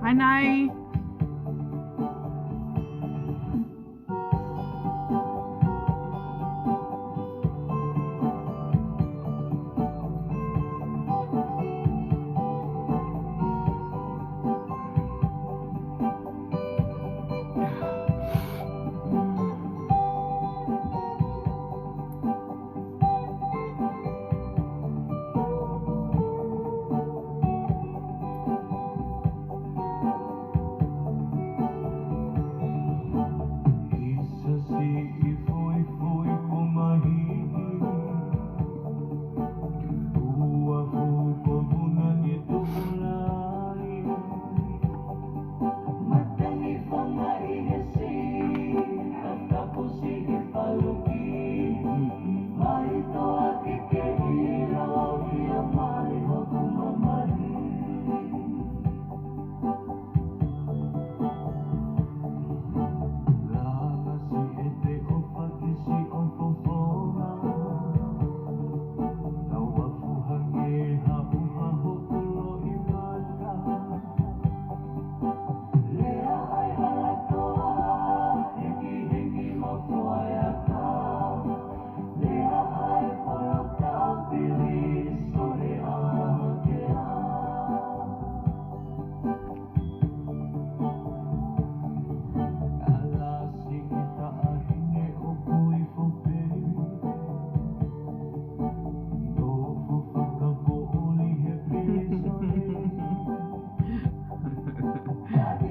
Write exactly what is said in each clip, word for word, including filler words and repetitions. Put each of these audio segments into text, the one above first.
Anai.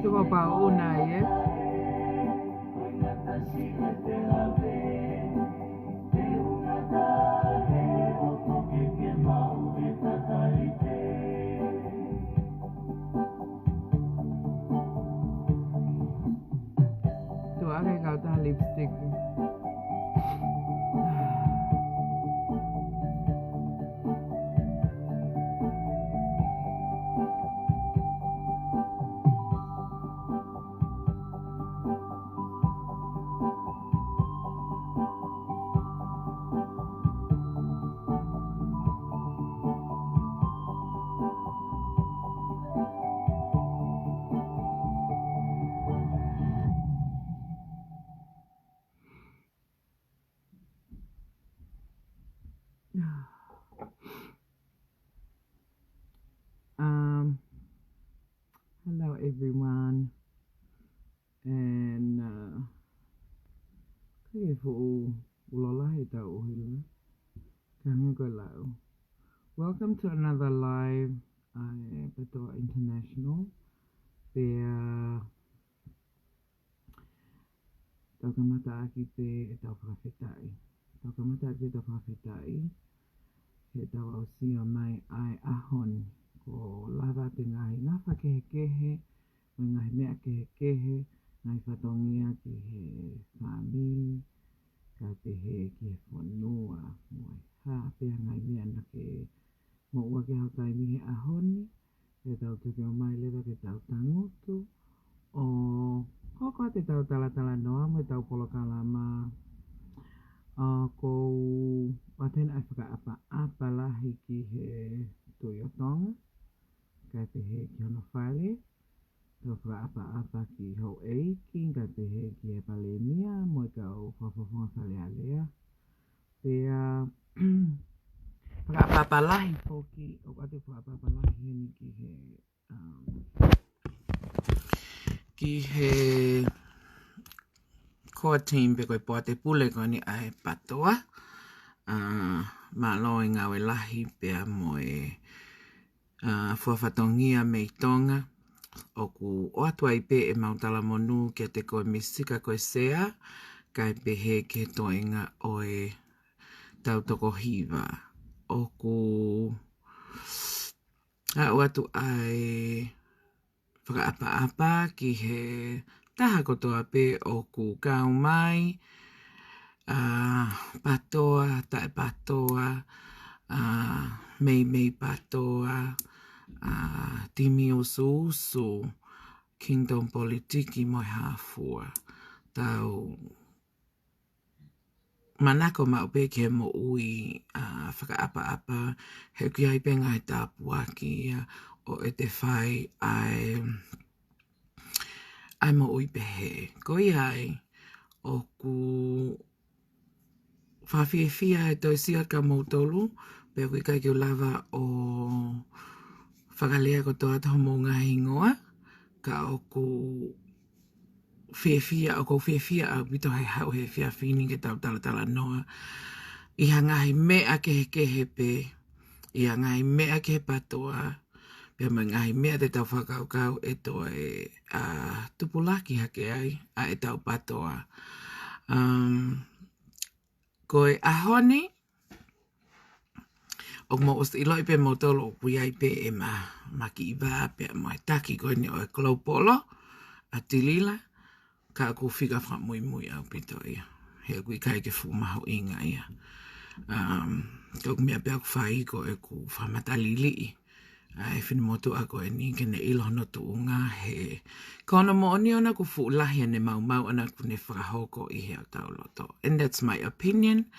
Tuko pa una, ē? Tuʻu ake kau taha lipstick. Um, hello everyone. And, uh, kai fuʻu ulola he tau ʻuhila. Kami ko lau. Welcome to another live, uh, PTOA International. Pea tau kamata ʻaki pē ʻetau fakafetaʻi. Tau kamata ʻaki pē ʻetau fakafetaʻi. He tau aʻusia mai ʻa e ʻaho ni. Kuo lava ʻa e ngaahi nafa kehekehe, mo e ngaahi meʻa kehekehe, ngaahi fatongia ki he fāmili, kae pehē ki he fonua, mo e hā pē ngaahi meʻa naʻa ke moʻua ki ai he taimi he ʻaho ni, ke tau toki ō mai leva ke tau tangutu, ʻo hoko atu ʻetau talatalanoa mo ʻetau polokalama, ʻa, ko u ʻoatu ʻa e fakaʻapaʻapa lahi ki he Tuʻi ʻo Tonga, kae pehē ki hono fale, tau fakaʻapaʻapa ki houʻeiki, kae pehē ki he palēmia, mo e kau fakafofonga Fale Alea. Pea, fakaʻapaʻapa lahi foki, ʻoatu e fakaʻapaʻapa lahi heni ki he, um, ki he core team pe ko e poate pule ko eni ʻa e PTOA. Uh, mālō e ngāue lahi pea mo e, uh, fua fatongia mei Tonga. ʻOku ʻoatu ai pē ʻemau talamonū kiate koe Misika ko e Sea, kae pehē ki he toenga ʻo e tau toko hiva. ʻOku ʻoatu ʻa e fakaʻapaʻapa ki he taha kotoa pē ʻoku kau mai, ʻa, PTOA, taʻe PTOA, ʻa, meimei PTOA, ʻa, timi usuusu, Kingdom Politiki mo e hā fua. Tau manako maʻu pē ki he moʻui, ʻa, fakaʻapaʻapa, he ʻoku ʻi ai pē ngaahi tāpuaki ia ʻo ʻete fai ʻa e ʻa e moʻui pehē. Ko ia ai, ʻoku fakafiefia e toe sio atu kia moutolu, pea ʻoku ʻikai ke u lava ʻo fakalea kotoa atu homou ngaahi hingoa, ka ʻoku fiefia, ʻoku ou fiefia ʻaupito he haʻu he efiafi ni ke tau talatalanoa ʻi ha ngaahi meʻa kehekehe pē, ʻi ha ngaahi meʻa kehe patoa, pea mo e ngaahi meʻa te tau fakakaukau ʻe toe, ʻa, tupulaki hake ai ʻa ʻetau patoa. Um, ko e ʻaho ni, ʻoku mou ʻosi ʻiloʻi pē moutolu ʻoku ʻi ai pē ʻema, ʻema kiʻi vā pea mo e taki ko eni ʻo e Global ʻa Tilila, ka ʻoku fika fakamuimui ʻaupito ia. He ʻoku ʻikai ke fuʻu mahuʻinga ia. Um, ko ʻeku meʻa pē ʻoku fai ko ʻeku fakamataliliʻi ʻa e finemotuʻa ko eni ke ne ʻilo hono tuʻunga he. Ko hono moʻoni ʻoku fuʻu lahi ʻene maumau ʻoku ne fakahoko ʻi he ʻetau loto. And that's my opinion.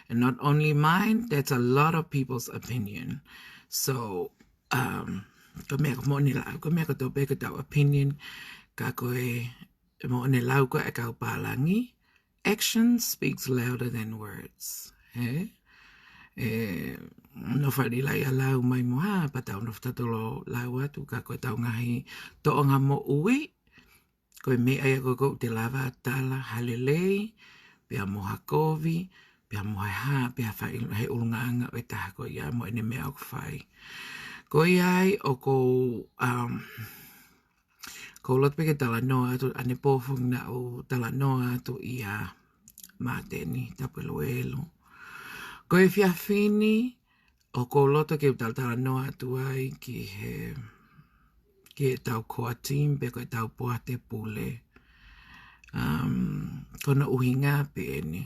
And not only mine, that's a lot of people's opinion. So, um, ko e meʻa ko e moʻoni lau, ko e meʻa kotoa pē ko ʻetau opinion, ka ko e moʻoni lau ko ē ʻa e kau pālangi, action speaks louder than words. He? ʻE, nofo ʻa Lila ia ʻo lau mai mo ha, pea tau nofo tautolu ʻo lau atu, ka ko ʻetau ngaahi tōʻonga moʻui, ko e meʻa ia ko ē ʻoku te lava tala ha lelei, pea mo ha kovi, pea mo ha hā, pea fai he ʻulungaanga ʻo e taha ko ia mo ʻene meʻa ʻoku fai. Ko ia ai ʻoku ou, um, ʻoku ou loto pē ke talanoa atu, ʻanepō foki naʻa ku talanoa atu ʻia Māteni, Tapueluelu. Ko e efiafi ni, ʻoku ou loto ke u talatalanoa atu ai ki he, ki heʻetau core team, pe ko ʻetau poate pule. Um, ko hono ʻuhinga pē eni.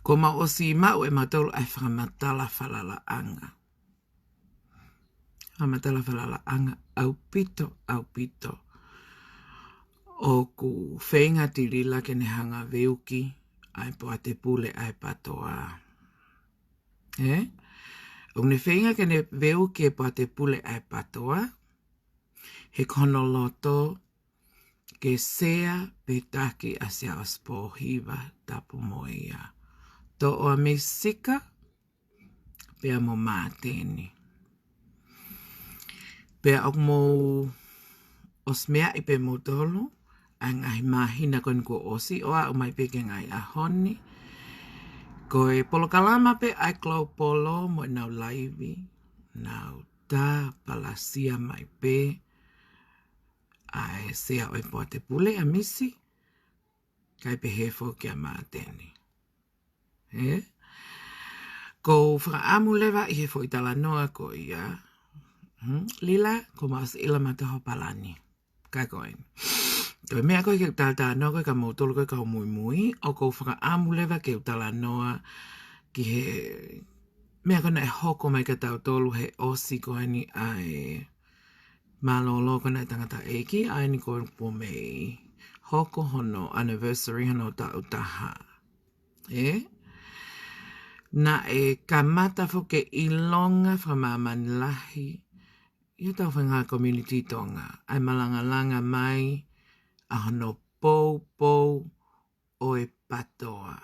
Kuo mau ʻosi maʻu ʻe mautolu ʻa e fakamatala falalaʻanga. Fakamatala falalaʻanga ʻaupito, ʻaupito. ʻOku feinga Tilila ke ne hanga ʻo veuki ʻa e poate pule ʻa e patoa. Ē? ʻOku ne feinga ke ne veuki e poate pule ʻa e patoa, he ko hono loto ke sea pe taki ʻa Siaosi Pōhiva, tapu mo ia. Toʻo ʻa Misika, pea mo Māteni. Pea ʻoku mou ʻosi meaʻi pē moutolu ʻa e ngaahi māhina ko eni kuo ʻosi ʻo aʻu mai pē ki he ngaahi ʻaho ni. Ko e polokalama pē ʻa e Global mo ʻenau laivi, nau tā palasia mai pē ʻa e sea ʻo e poate pule ʻa Misi, kae pehē foki kia Māteni. Ē? ʻOku ou fakaʻamu leva ʻi he foʻi talanoa ko ia. Hmm? Lila, kuo mau ʻosi ʻilo mai ʻa ho palani. Ka ko eni. Ko e meʻa ko ē ke u talatalanoa ko ē kia moutolu ko ē kau muimui, ʻoku ou fakaʻamu leva ke u talanoa ki he meʻa ko ē naʻe hoko mai kia tautolu he ʻosi ko eni ʻa e mālōlō ko ē ʻa e tangataʻeiki, ʻa eni ko ē kuo mei hoko hono anniversary hono taʻu taha. Ē? Naʻe kamata foki ke ʻilonga fakamāmani lahi ʻi hotau faʻahinga community Tonga ʻa e malangalanga mai ʻa hono poupou ʻo e patoa.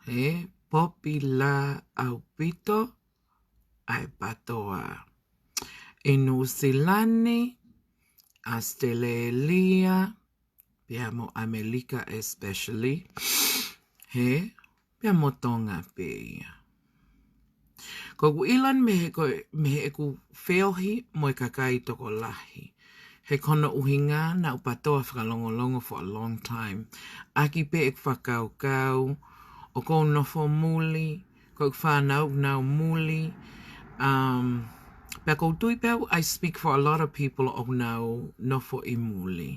Ē? Popilā ʻaupito ʻa e patoa ʻi Nuʻusila ni, ʻAositelēlia, pea mo ʻAmelika especially. Ē? Pea mo Tonga pē ia. ʻOku ou ʻilo ni mei he ko, mei heʻeku feohi mo e kakai tokolahi. He ko hono ʻuhinga naʻa ku patoa fakalongolongo for a long time. ʻAki pē ʻeku fakakaukau, ʻoku ou nofo muli, ko ʻeku fānau ʻoku nau muli. Um, pea ʻoku ou tui pē au, I speak for a lot of people ʻoku nau nofo ʻi muli.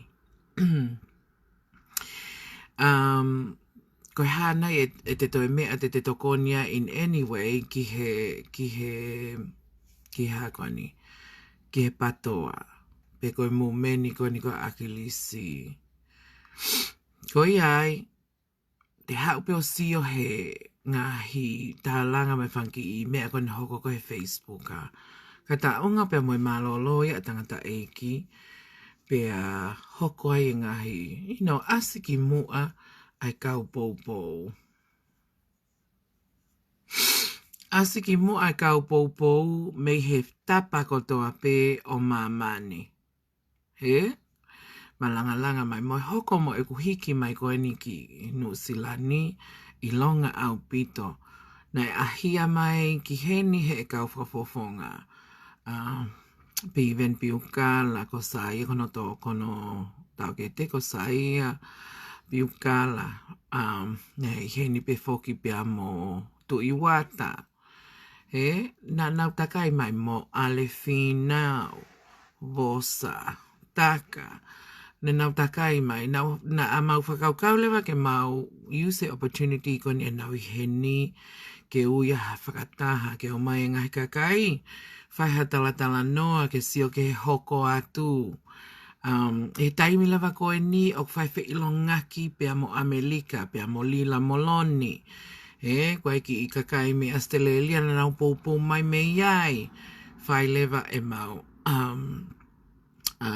Um, ko e hā nai ʻe, ʻe te toe meʻa te te tokoni ai in any way ki he, ki he, ki he hā ko eni, ki he patoa, pe ko e mūmeni ko eni ko ē ʻa ʻAkilisi. Ko ia ai, te haʻu pē ʻo sio he ngaahi tālanga mo e fanga kiʻi meʻa ko eni hoko ko ē he Facebook ʻa. Ka taʻunga pea mo e mālōlō ia ʻa e tangataʻeiki, Pea hoko ai e ngaahi, you know, ʻasi ki muʻa ʻa e kau poupou. ʻAsi ki muʻa e kau poupou mei he tapa kotoa pē ʻo māmani. Hē? Malangalanga mai mo e hoko mo ʻeku hiki mai ko eni ki Nuʻusila ni, ʻilonga ʻaupito. Naʻe ʻahia mai ki heni he ʻe kau fakafofonga. ʻA, Piven Piukala, ko Saia, ko hono tō, ko hono taukete ko Saia Piukala, um, naʻe ʻi heni pē foki pea mo Tuʻi Uata. Hē, naʻa nau takai mai mo ʻAlefina, Vosa, Taka. Naʻa nau takai mai, naʻa, naʻa mau fakakaukau leva ke mau use e opportunity ko eni ʻenau ʻi heni, ke ui ha fakataha, ke ʻomai e ngaahi kakai, fai ha talatalanoa, ke sio ki he hoko atu. Um, he taimi leva ko eni ʻoku fai feʻilongaki pea mo ʻAmelika, pea mo Lila Moloni. Hē, ko e kiʻi kakai mei ʻAositelēlia naʻa nau poupou mai mei ai. Fai leva ʻemau, um, ʻa,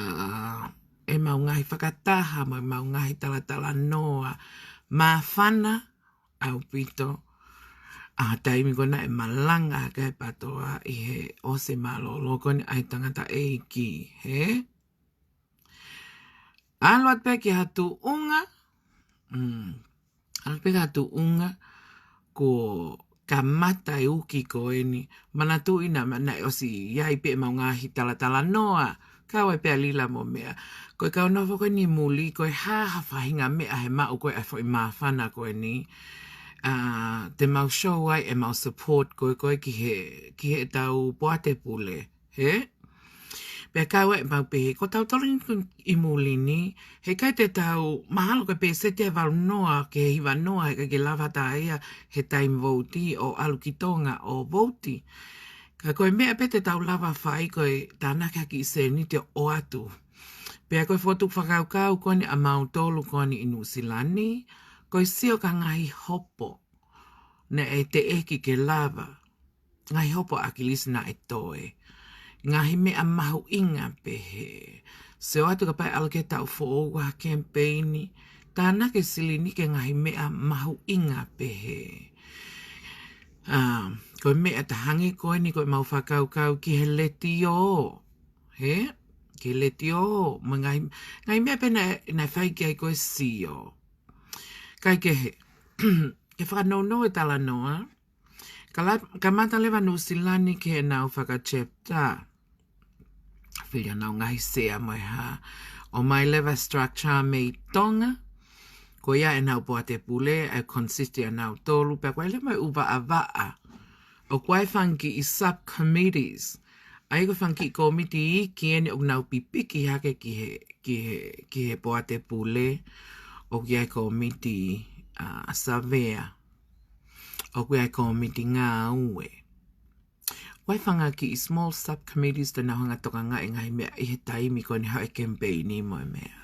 ʻemau ngaahi fakataha, mo ʻemau ngaahi talatalanoa. Māfana ʻaupito ʻa e taimi ko ena ʻe malanga hake ai PATOA ʻi he ʻosi mālōlō ko eni ʻa e tangataʻeiki, hē? ʻAlu atu pē ki ha tuʻunga, mm, ʻalu pē ki ha tuʻunga, kuo kamata e uki ko eni, manatuʻi naʻa, naʻe ʻosi ʻi ai pē ʻemau ngaahi talatalanoa, kau ai pē ʻa Lila mo meʻa. Ko e kau nofo ko eni muli, ko e hā ha faʻahinga meʻa he maʻu ko ē ʻa e foʻi māfana ko eni, ʻa, te mau show ai ʻemau support ko ē, ko ē ki he, ki heʻetau poate pule, hē? Pea kau ai ʻemau pehē, ko tautolu eni ʻi muli ni, heʻikai te tau, mahalo ko e pēseti ʻe valu noa ki he hiva noa, heʻikai ke lava ʻa ia he taimi vouti ʻo ʻalu ki Tonga ʻo vouti. Ka ko e meʻa pē te tau lava fai ko e tānaki ha kiʻi sēniti ʻo ʻoatu. Pea ko e fokotuʻu fakakaukau ko eni ʻa mautolu ko eni ʻi Nuʻusila ni, ko e sio ki ha ngaahi hopo naʻe teʻeki ke lava, ngaahi hopo ʻa ʻAkilisi naʻe toe, ngaahi meʻa mahuʻinga pehē. Sio atu kapau ʻe ʻalu ki he taʻu foʻou ha kemipeini, tānaki e silini ki he ngaahi meʻa mahuʻinga pehē. ʻA, ko e meʻa ʻe taha ange ko eni ko ʻemau fakakaukau ki he letiō. Hē? Ki he letiō, mo e ngaahi, ngaahi meʻa pē naʻe, naʻe fai ki ai ko e sio. Kae kehe, ke fakanounou e talanoa, ka la-, kamata leva Nuʻusila ni ki heʻenau faka-chapter. Fili ʻenau ngaahi sea mo e hā. ʻOmai leva structure mei Tonga, ko ia ʻenau poate pule, ʻe consist ʻia nautolu, pea ko e lele mo e ʻū vaʻavaʻa. ʻOku ʻi ai e fanga kiʻi subcommittees. ʻA ia ko e fanga kiʻi kōmiti iiki eni ʻoku nau pipiki hake ki he, ki he, ki he poate pule, ʻoku ʻi ai e kōmiti, ʻa, savea. ʻOku ʻi ai e kōmiti ngāue. ʻOku ʻi ai e fanga kiʻi small subcommittees te nau hanga ʻo tokangaʻi e ngaahi meʻa ʻi he taimi ko eni haʻu e kemipeini mo e meʻa.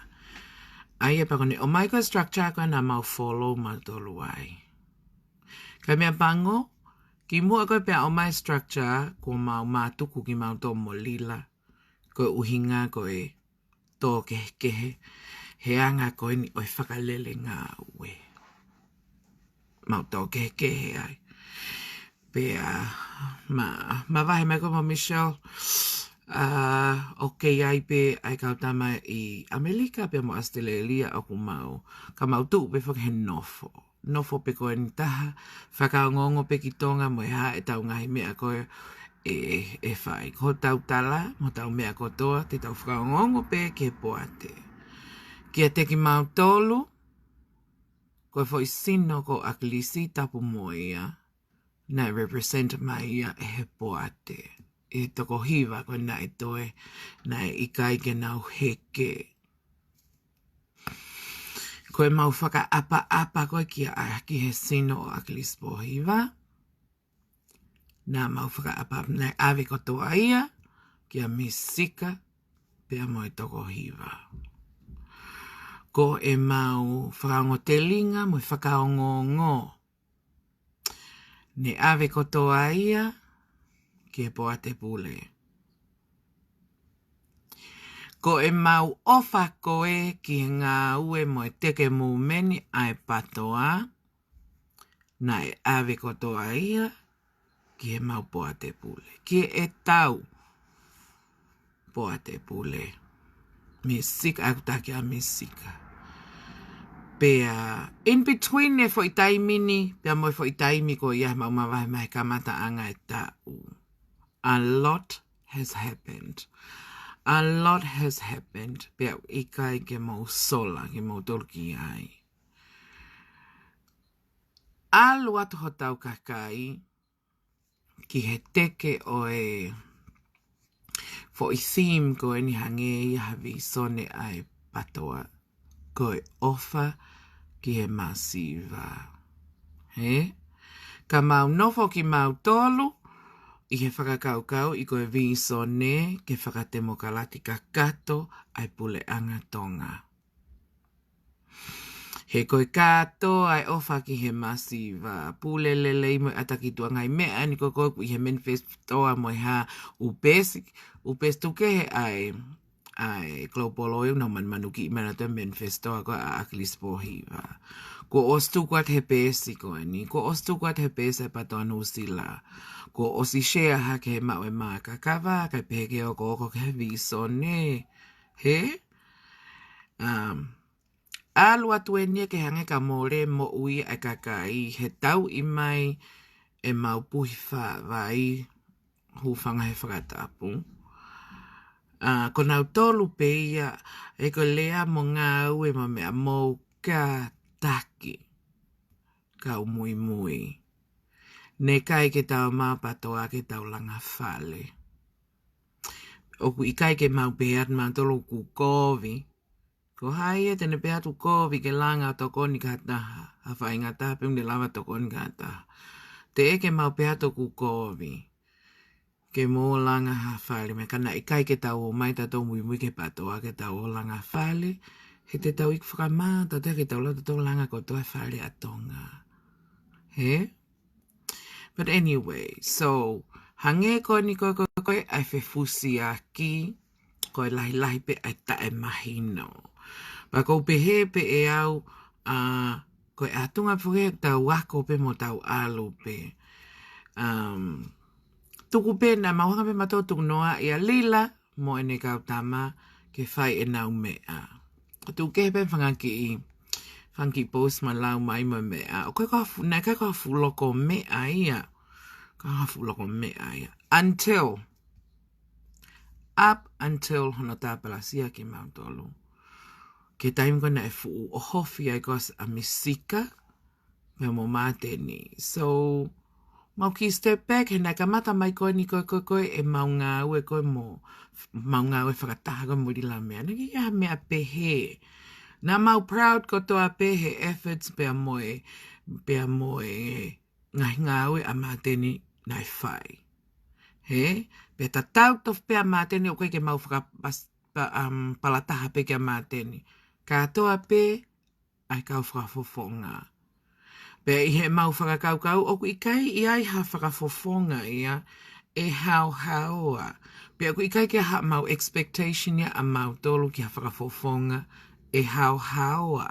ʻA ia pea ko eni ʻomai ko e structure ko ē naʻa mau follow mautolu ai. Ka meʻa pango, ki muʻa ko ē pea ʻomai e structure, kuo mau mātuku kimautolu mo Lila. Ko e ʻuhinga ko e tō kehekehe, he anga ko eni ʻo e fakalele ngāue. Mau tō kehekehe ai. Pea, ma, mavahe mai ko ē mo Michelle, ʻa, ʻoku ʻi ai pē ʻa e kau tama ʻi ʻAmelika pea mo ʻAositelēlia ʻoku mau, ka mau tuʻu pē foki he nofo. Nofo pē ko eni taha, fakaongoongo pē ki Tonga mo e hā ʻetau ngaahi meʻa ko ē ʻe, ʻe fai. Ko hotau tala, mo hotau meʻa kotoa, te tau fakaongoongo pē ki he poate. Kiate kimautolu, ko e foʻi sino ko ʻAkilisi, tapu mo ia, naʻe represent mai ia ʻe he poate. ʻI he toko hiva ko ē naʻe toe, naʻe ʻikai ke nau heke. Ko ʻemau fakaʻapaʻapa ko ē kia, ʻa, ki he sino ʻo ʻAkilisi Pōhiva. Naʻa mau fakaʻapaʻapa, naʻe ʻave kotoa ia kia Misi Sika pea mo e toko hiva. Ko ʻemau fakaongotelinga mo e fakaongoongo, ne ʻave kotoa ia ki he poate pule. Ko ʻemau ʻofa ko ē ki he ngāue mo e teke movementʻi ʻa e PATOA, naʻe ʻave kotoa ia ki heʻemau poate pule, ki heʻetau poate pule. Misika, ʻoku taki ʻa Misika. Pea, in between e foʻi taimi ni, pea mo e foʻi taimi ko ia heʻemau mavahe mai he kamataʻanga e taʻu, a lot has happened. A lot has happened. Pea ʻikai ke mou sola, ke mou tolu ki ai. ʻAlu atu hotau kakai ki he teke ʻo e foʻi theme ko eni, hangē ia ha vīsone ʻa e PATOA, ko e ʻofa ki he masiva. He? Ka mau nofo kimautolu ʻi he fakakaukauʻi ko e vīsone ke fakatemokalati kakato ʻa e puleʻanga Tonga. He ko e kātoa e ʻofa ki he masiva, pule lelei mo e ʻata ki tuʻa, ngaahi meʻa ni ko ē ʻoku ʻi he manifesto mo e hā, ʻoku peesi, ʻoku peesi tuku kehe ʻa e, ʻa e Global ʻoku nau manumanukiʻi mai nautolu e manifesto ko ē ʻa ʻAkilisi Pōhiva. Kuo ʻosi tuku atu he peesi ko eni, kuo ʻosi tuku atu he peesi ʻa e PATOA Nuʻusila. Kuo ʻosi share hake he maʻu e mākakava, kae pehē ke okooko ki he vīsone. He? Um, ʻAlu atu eni ia ke hangē ka mole moʻui ʻa e kakai he tauʻi mai ʻemau puhi fāvai, hūfanga he fakatapu. ʻA, ko nautolu pē ia, ʻe ko e lea mo ngāue mo e meʻa, mou kātaki, kau muimui. Naʻe ʻikai ke tau maʻu PATOA ke tau langa fale. ʻOku ʻikai ke mau pehē atu mautolu ʻoku kovi. Ko hai ia te ne pehē atu kovi ke langa tokoni ki ha taha, ha faingataʻa pē ʻoku ne lava tokoni ki ha taha. Teʻeki ke mau pehē atu ʻoku kovi ke mou langa ha fale, meʻa ka naʻe ʻikai ke tau ō mai tautolu muimui ki he PATOA ke tau ō langa fale, he te tau iku fakamā, tautolu ke tau lava tautolu langa kotoa e fale ʻa Tonga. He? But anyway, so, hangē ko eni ko ē, ko ē, ko ē, ʻa e fefusiaki, ko e lahilahi pē ʻa e taʻemahino. Pea ʻoku ou pehē pē ʻe au, ʻa, ko e ʻatunga foki ʻetau ako pē mo tau ʻalu pē. Um, tuku pē naʻa mau hanga pē mautolu tuku noa ia Lila mo ʻene kau tama ke fai ʻenau meʻa. Tuku kehe pē fanga kiʻi, fanga kiʻi post mo lau mai mo e meʻa. ʻOku ʻikai ko ha fu-, naʻe ʻikai ko ha fuʻu loko meʻa ia. Ka ha fuʻu loko meʻa ia. Until, up until hono tāpalasia kimautolu. Ki he taimi ko ē naʻe fuʻu ʻohofi ai ko ē ʻa Misika, pea mo Māteni. So, mau kiʻi step back, he naʻe kamata mai ko eni ko ē, ko ē, ko ē ʻemau ngāue ko ē mo, mau ngāue fakataha ko ē mo Lila Meana. Naʻe ʻikai ha meʻa pehē. Naʻa mau proud kotoa pē he efforts pea mo e, pea mo e ngaahi ngāue ʻa Māteni naʻe fai. He? Pea tatau tofu pē ʻa Māteni ʻoku ʻikai ke mau fakapas-, pa-, um, palataha pē kia Māteni. Kātoa pē ʻa e kau fakafofonga. Pea ʻi heʻemau fakakaukau, ʻoku ʻikai ʻi ai ha fakafofonga ia ʻe haohaoa. Pea ʻoku ʻikai ke ʻi ai haʻamau expectation ia ʻamautolu ki ha fakafofonga ʻe haohaoa.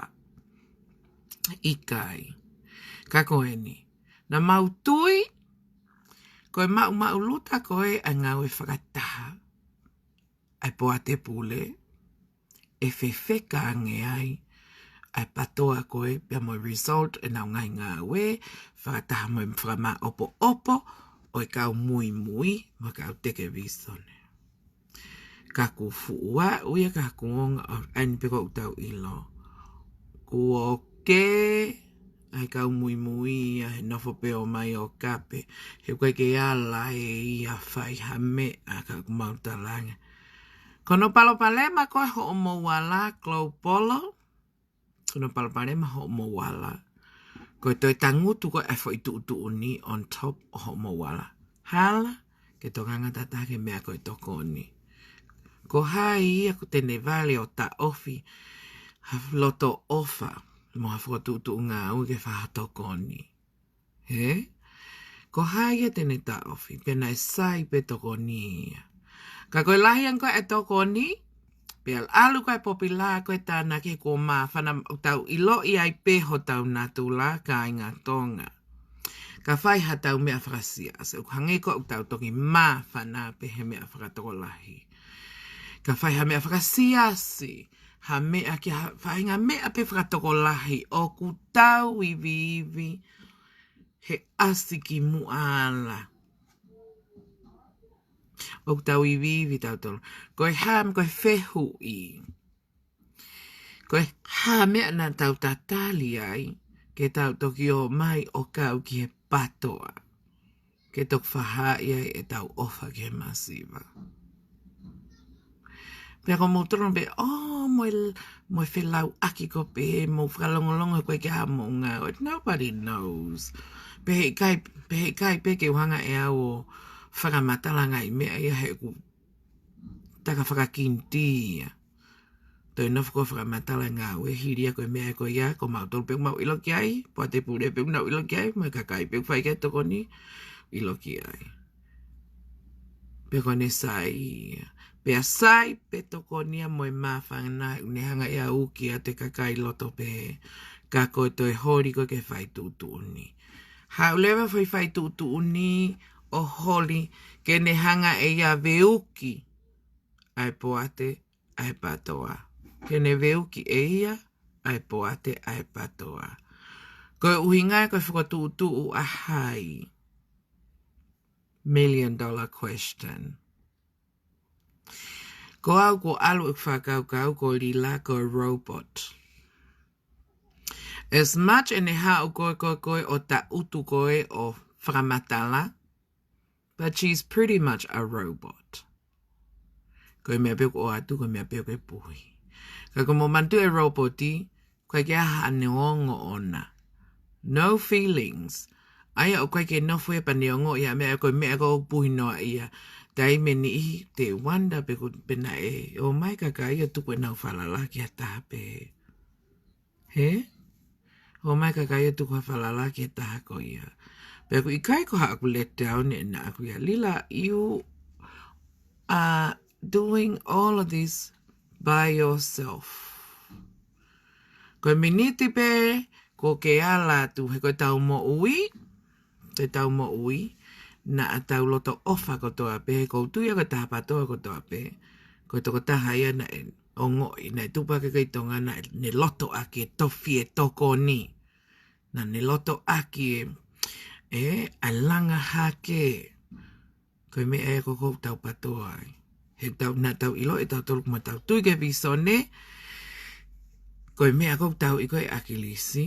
ʻIkai. Ka ko eni. Naʻa mau tui, ko e maʻumaʻuluta ko ē ʻa e ngāue fakataha ʻa e poate pule, ʻe fefeka ange ai ʻa e PATOA ko ē pea mo e result ʻenau ngaahi ngāue, fakataha mo e fakamāʻopoʻopo ʻo e kau muimui mo e kau teke vīsone. Ka ʻoku fuʻu aʻu ia ka ʻoku ongo ʻa eni pē ʻoku tau ʻilo. Kuo kē ʻa e kau muimui ia he nofo pē ʻo mai ʻo kape. He ʻoku ʻikai ke ala ʻe ia fai ha meʻa ka ʻoku mau talaange. Ko hono palopalema ko ē hoʻomou ala, Global. Ko hono palopalema hoʻomou ala. Ko e toe tangutu ko ē ʻa e foʻi tuʻutuʻuni on top ʻo hoʻomou ala. Hala ke tokanga tataki ki he meʻa ko e tokoni. Ko hai ia ʻoku te ne vale ʻo taʻofi ha loto ʻofa mo ha fokotuʻutuʻu ngāue ke fai ha tokoni. He? Ko hai ia te ne taʻofi, pea naʻe sai pē tokoni ia. Ka ko e lahi ange ko ē ʻa e tokoni, Pea ʻalu ko e pōpula ko e tānaki kuo māfana, ʻoku tau ʻiloʻi ai pē hotau natula, kāinga Tonga. Ka fai haʻatau meʻa fakasiasi, ʻoku hangē ko ʻoku tau toki māfana pē he meʻa fakatokolahi. Ka fai ha meʻa fakasiasi, ha meʻa ki ha faʻahinga meʻa pē fakatokolahi, ʻoku tau iviivi he ʻasi ki muʻa ala. ʻOku tau iviivi tautolu. Ko e hā, ko e fehuʻi. Ko e hā meʻa naʻa tau tatali ai, ke tau toki ō mai ʻo kau ki he PATOA. Ke toki fakahaaʻi ai ʻetau ʻofa ki he masiva. Pea ko moutolu pē, ʻō, mo e, mo e felauʻaki ko pē, mou fakalongolongo he ko e kiʻi moʻunga. Nobody knows. Pea heʻikai, pea heʻikai pē ke u hanga ʻe au ʻo fakamatala ngaahi meʻa ia he ʻoku taka fakakinitia ia. Toe nofo ko e fakamatala ngāue hili ia ko e meʻa ko ia, ko mautolu pē ʻoku mau ʻilo ki ai, Poate Pule pē ʻoku nau ʻilo ki ai, mo e kakai pē ʻoku fai ki ai e tokoni, ʻilo ki ai. Pea ko ʻene sai ia. Pea sai pē tokoni ia mo e māfana, ne hanga ʻe au ʻo uki atu e kakai loto pē, ka ko e toe holi ko ē ke fai tuʻutuʻuni. Haʻu leva foʻi fai tuʻutuʻuni ʻo holi, ke ne hanga ʻe ia ʻo veuki ʻa e poate ʻa e PATOA. Ke ne veuki ʻe ia ʻa e poate ʻa e PATOA. Ko e ʻuhinga ia ko e fakatuʻutuʻu ʻa hai. Million dollar question. Ko au kuo ʻalu ʻeku fakakaukau ko Lila ko e robot. As much ʻene haʻu ko ē, ko ē, ko ē ʻo taʻutu ko ē ʻo fakamatala, but she's pretty much a robot. Ko e meʻa pē ʻoku ʻoatu, ko e meʻa pē ʻoku puhi. Ka ko e moʻoni e robot, ʻoku ʻikai ke ʻi ai haʻane ongo ʻona. No feelings. ʻA ia ʻoku ʻikai ke nofo ia pea ne ongoʻi ha meʻa, ko e meʻa ko ē ʻoku puhi noa ia. Taimi ʻe niʻihi te wonder pe ko e pē naʻe ō mai e kakai ʻo tuku ʻenau falala ki ha taha pē. Hē? ʻO mai e kakai ʻo tuku ha falala ki he taha ko ia. Pea ʻoku ʻikai ko haʻaku let down ʻe naʻa ku ia, Lila, you are doing all of this by yourself. Ko e miniti pē kuo ke ala atu he ko ʻetau moʻui, ko ʻetau moʻui, naʻa tau loto ʻofa kotoa pē, he ʻoku ou tui au ko e taha PATOA kotoa pē, ko e tokotaha ia naʻe ongoʻi, naʻe tupu hake ko ē ʻi Tonga naʻa ne loto ʻaki e tofi e tokoni. Naʻa ne loto ʻaki e, e, ʻa e langa hake. Ko e meʻa ia ko ē ʻoku tau PATOA ai. He tau, naʻa tau ʻilo ʻe tautolu ko ʻema tau tui ki he vīsone, ko e meʻa ʻoku tau ʻi ko ē ʻa ʻAkilisi,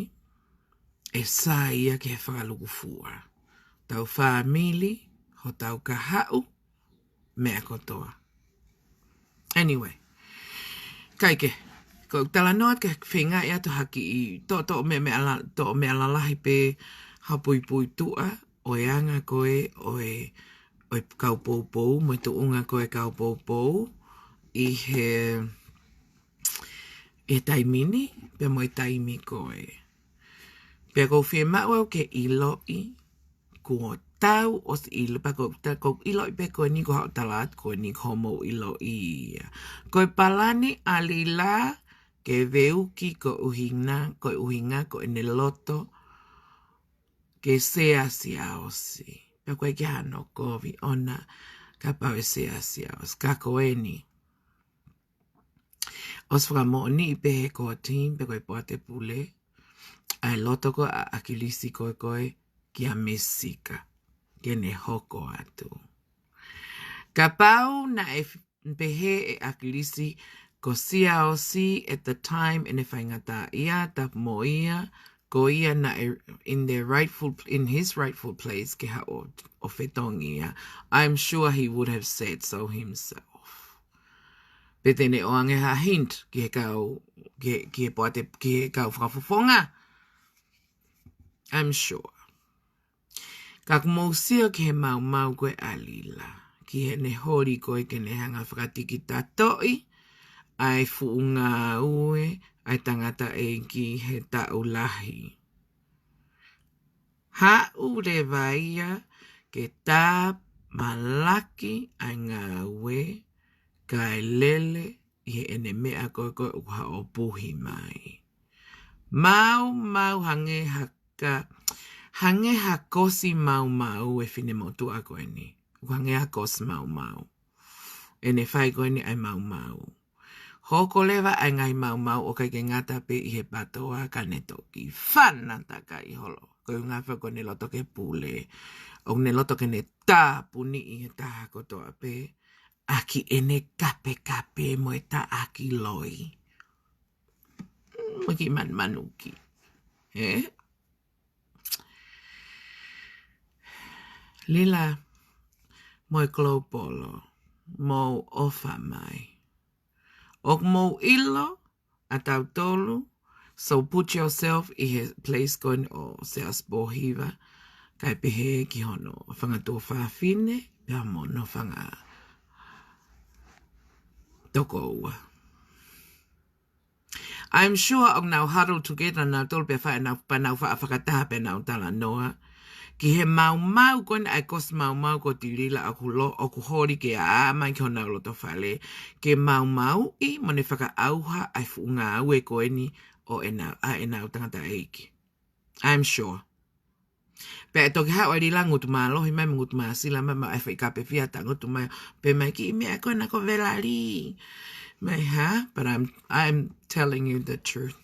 ʻe sai ia ki he fakalukufua. Tau fāmili, hotau kahaʻu, meʻa kotoa. Anyway, kae kehe, ko e talanoa ke feinga ia atu ha kiʻi, toʻo, toʻo meʻa, meʻa la-, toʻo meʻa lalahi pē ha puipuituʻa, ʻo e anga ko ē, ʻo e, ʻo e kau poupou, mo e tuʻunga ko ē kau poupou, ʻi he, ʻi he taimi ni, pea mo e taimi ko ē. Pea ʻoku ou fiemaʻu au ke ʻiloʻi, kuo tau ʻosi ʻilo, pea ʻoku ta-, ʻoku ou ʻiloʻi pē ko eni ko haʻo tala atu ko eni ko hoʻomou ʻiloʻi ia. Ko e palani ʻa Lila ke veuki ko e ʻuhinga, ko e ʻuhinga ko ʻene loto ke sea Siaosi. Pea ʻoku ʻikai ke ʻi ai hano kovi ʻona kapau ʻe sea Siaosi. Ka ko eni. ʻOsi fakamoʻoniʻi pē he ko e team, pe ko e Poate Pule, ʻa e loto ko ē ʻa ʻAkilisi ko ē ko ē kia Mesika, ke ne hoko atu. Kapau naʻe f-, pehē ʻe ʻAkilisi, ko Siaosi at the time ʻene faingataʻaʻia, tapu mo ia, ko ia naʻe in their rightful, in his rightful place ke haʻu ʻo fetongi ia, I'm sure he would have said so himself. Pe te ne ʻoange ha hint ki he kau, ki he, ki he Poate, ki he kau fakafofonga. I'm sure. Ka ʻoku mou sio ki he maumau ko ē ʻa Lila, ki heʻene holi ko ē ke ne hanga fakatikitatoʻi ʻa e fuʻu ngāue ʻa e tangataʻeiki he taʻu lahi. Haʻu leva ia ke tāmalaki ʻa e ngāue kae lele ʻi heʻene meʻa ko ē ko ē ʻoku haʻo puhi mai. Maumau hangē ha ka, hangē ha kosi maumau e finemotuʻa ko eni. ʻOku hangē ha kosi maumau. ʻEne fai ko eni ʻa e maumau. Hoko leva ʻa e ngaahi maumau ʻo ʻikai ke ngata pē ʻi he PATOA ka ne toki fana takai holo. Ko e ʻuhinga foki ko ʻene loto ke pule. ʻOku ne loto ke ne tāpuniʻi he taha kotoa pē. ʻAki ʻene kapekape mo e taʻaki loi. Mm, mo e kiʻi manumanuki. Ē? Lila, mo e Global, mou ʻofa mai. ʻOku mou ʻilo, ʻa tautolu, so put yourself ʻi he place ko eni ʻo Siaosi Pōhiva, kae pehē ki hono fanga tuofāfine, pea mo hono fanga tokoua. I'm sure ʻoku nau huddle together nautolu pea fai nau, pea nau faʻa fakataha pea nau talanoa. Ki he maumau ko eni ʻa e kosi maumau ko Tilila ʻoku lo, ʻoku holi ke ʻaʻa mai ki honau loto fale. Ke maumauʻi mo ne fakaʻauha ʻa e fuʻu ngāue ko eni ʻo ʻenau, ʻa ʻenau tangataʻeiki. I'm sure. Pea ʻe toki haʻu ʻa Lila ngutu mālohi mai, mo ngutu māsila mai, mo e foʻi kape fia ta ngutu mai, pea mai kiʻi meʻa ko ena ko Velali. Mai ha, but I'm, I'm telling you the truth.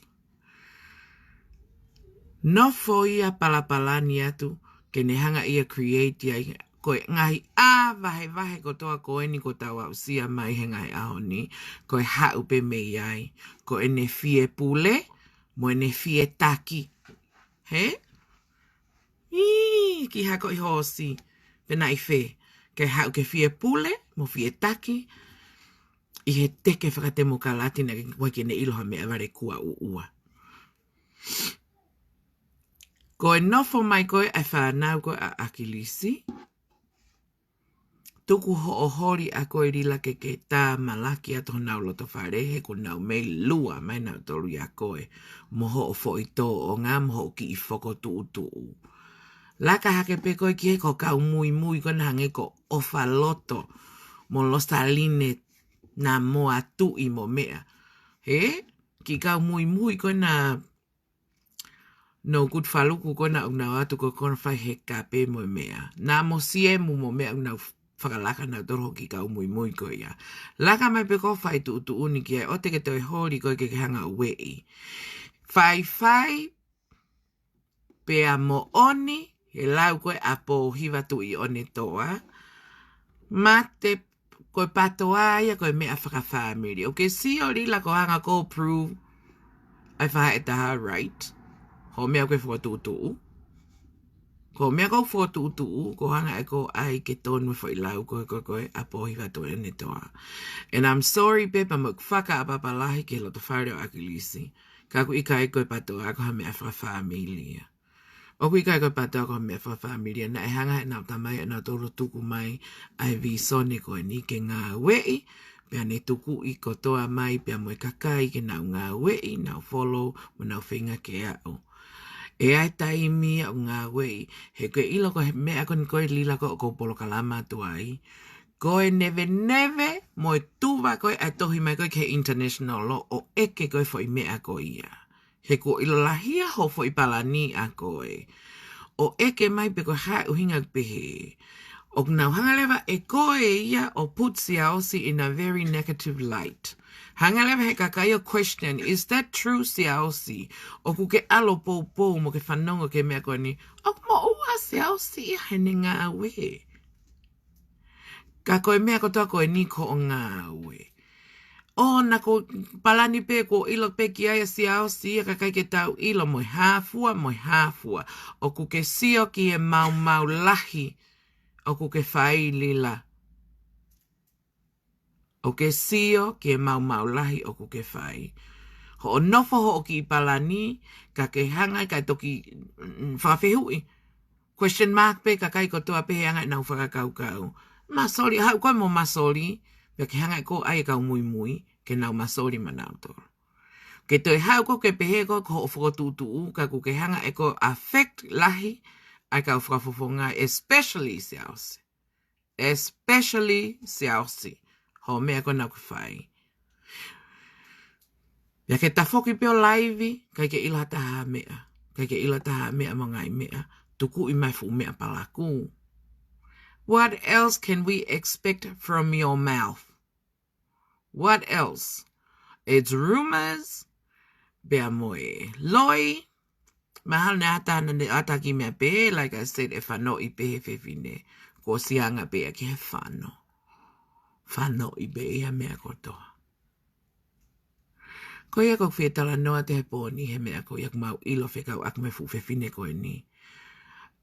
Nofo ia palapalani atu, ke ne hanga ia create ia, ko e ngaahi ʻā vahevahe kotoa ko eni ko tau aʻusia mai he ngaahi ʻaho ni, ko e haʻu pē mei ai, ko ʻene fie pule, mo ʻene fie taki. Hē? ʻĪ, ki hako ʻi hoosi, pe naʻi fē, ke haʻu ke fie pule, mo fie taki, ʻi he teke fakatemokalati naʻe ʻikai ke ne ʻilo ha meʻa vale kuo ʻuʻua. Ko e nofo mai ko ē ʻa e fānau ko ē ʻa ʻAkilisi, tuku hoʻo holi ʻa koe Lila ke ke tāmalaki atu honau loto fale he kuo nau mei lua mai nautolu ʻia koe mo hoʻo foʻi tōʻonga mo hoʻo kiʻi fokotuʻutuʻu. Laka hake pē koe ki he ko e kau muimui ko ena hangē ko ʻOfaloto mo Losaline Namoa Tuʻi mo meʻa. Hē? Kiʻi kau muimui ko ena no good faluku ko ena ʻoku nau ō atu ko ē ko ena fai he kape mo e meʻa. Namoa Siemu mo meʻa ʻoku nau fakalaka nautolu hoʻo kiʻi kau muimui ko ia. Laka mai pē koe ʻo fai tuʻutuʻuni ki ai ʻoua te ke toe holi koe ke ke hanga ʻo ueʻi. Faifai pea moʻoni, he lau ko ē ʻa Pōhiva Tuʻiʻonetoa, mate ko e PATOA ia ko e meʻa fakafāmili. ʻOku ke sio Lila ko e hanga koe ʻo prove ʻa e faʻahitaha right. Hoʻo meʻa ko ē fokotuʻutuʻu. Ko e meʻa ko ē fokotuʻutuʻu, ko e hanga ʻe koe ʻai ke tonu e foʻi lau ko ē ko ē ko ē ʻa Pōhiva Tuʻiʻonetoa. And I'm sorry pē pea mo ʻeku fakaʻapaʻapa lahi ki he loto fale ʻo ʻAkilisi. Ka ʻoku ʻikai ko e PATOA ko ha meʻa fakafāmili ia. ʻOku ʻikai ko e PATOA ko ha meʻa fakafāmili ia, naʻe hanga ʻe heʻenau tamai ʻanautolu ʻo tuku mai ʻa e vīsone ko eni ke ngāueʻi, pea ne tukuʻi kotoa mai pea mo e kakai ke nau ngāueʻi, nau follow, mo nau feinga ke aʻu. ʻE ʻi ai e taimi ia ʻoku ngāueʻi, he ʻoku ke ʻilo ko e meʻa ko eni ko ē Lila ko ʻeku polokalama atu ai. Ko e neveneve mo e tuva ko ē ʻa e tohi mai ko ē ki he international law ʻo ʻeke ko ē foʻi meʻa ko ia. He kuo ʻilo lahi ia hoʻo foʻi palani ʻa koe. ʻO ʻeke mai pe ko e hā e ʻuhinga ʻoku pehē. ʻOku nau hanga leva ʻe koe ia ʻo put Siaosi in a very negative light. Hanga leva he kakai ʻo question, is that true Siaosi? ʻOku ke ʻalu ʻo poupou mo ke fanongo ki he meʻa ko eni. ʻOku moʻua Siaosi ia heʻene ngāue. Ka ko e meʻa kotoa ko eni ko hoʻo ngāue. ʻO na ko palani pē kuo ʻilo pē ki ai ʻa Siaosi ia ka ʻikai ke tau ʻilo mo e hā fua, mo e hā fua. ʻOku ke sio ki he maumau lahi ʻoku ke fai Lila. ʻOku ke sio ki he maumau lahi ʻoku ke fai. Hoʻo nofo hoʻo kiʻi palani, ka ke hanga ʻe kae toki, mm, fakafehuʻi. Question mark pē kakai kotoa pē he anga ʻenau fakakaukau. Māsoli, haʻu koe mo māsoli, pea ke hanga ʻe koe ʻai e kau muimui, ke nau māsoli maʻanautolu. Ke toe haʻu koe ke pehē koe ko hoʻo fokotuʻutuʻu, ka ʻoku ke hanga ʻe koe ʻo affect lahi ʻa e kau fakafofonga, especially Siaosi. Especially Siaosi. Hoʻo meʻa ko ena ʻoku ke fai. Pea ke tafoki pē ʻo laivi, ʻikai ke ʻilo ha taha meʻa. ʻIkai ke ʻilo ha taha meʻa mo e ngaahi meʻa. Tukuʻi mai fuʻu meʻa palakū. What else can we expect from your mouth? What else? It's rumors. Pea mo e loi. Mahalo naʻe ʻata, naʻe ʻata ki he meʻa pē, like I said, ʻe fanoʻi pē he fefine. Ko sianga pē ia ki he fano. Fanoʻi pē ia meʻa kotoa. Ko ia ʻoku ou fie talanoa atu he pō ni he meʻa ko ia ʻoku mau ʻilo fekauʻaki mo e fuʻu fefine ko eni.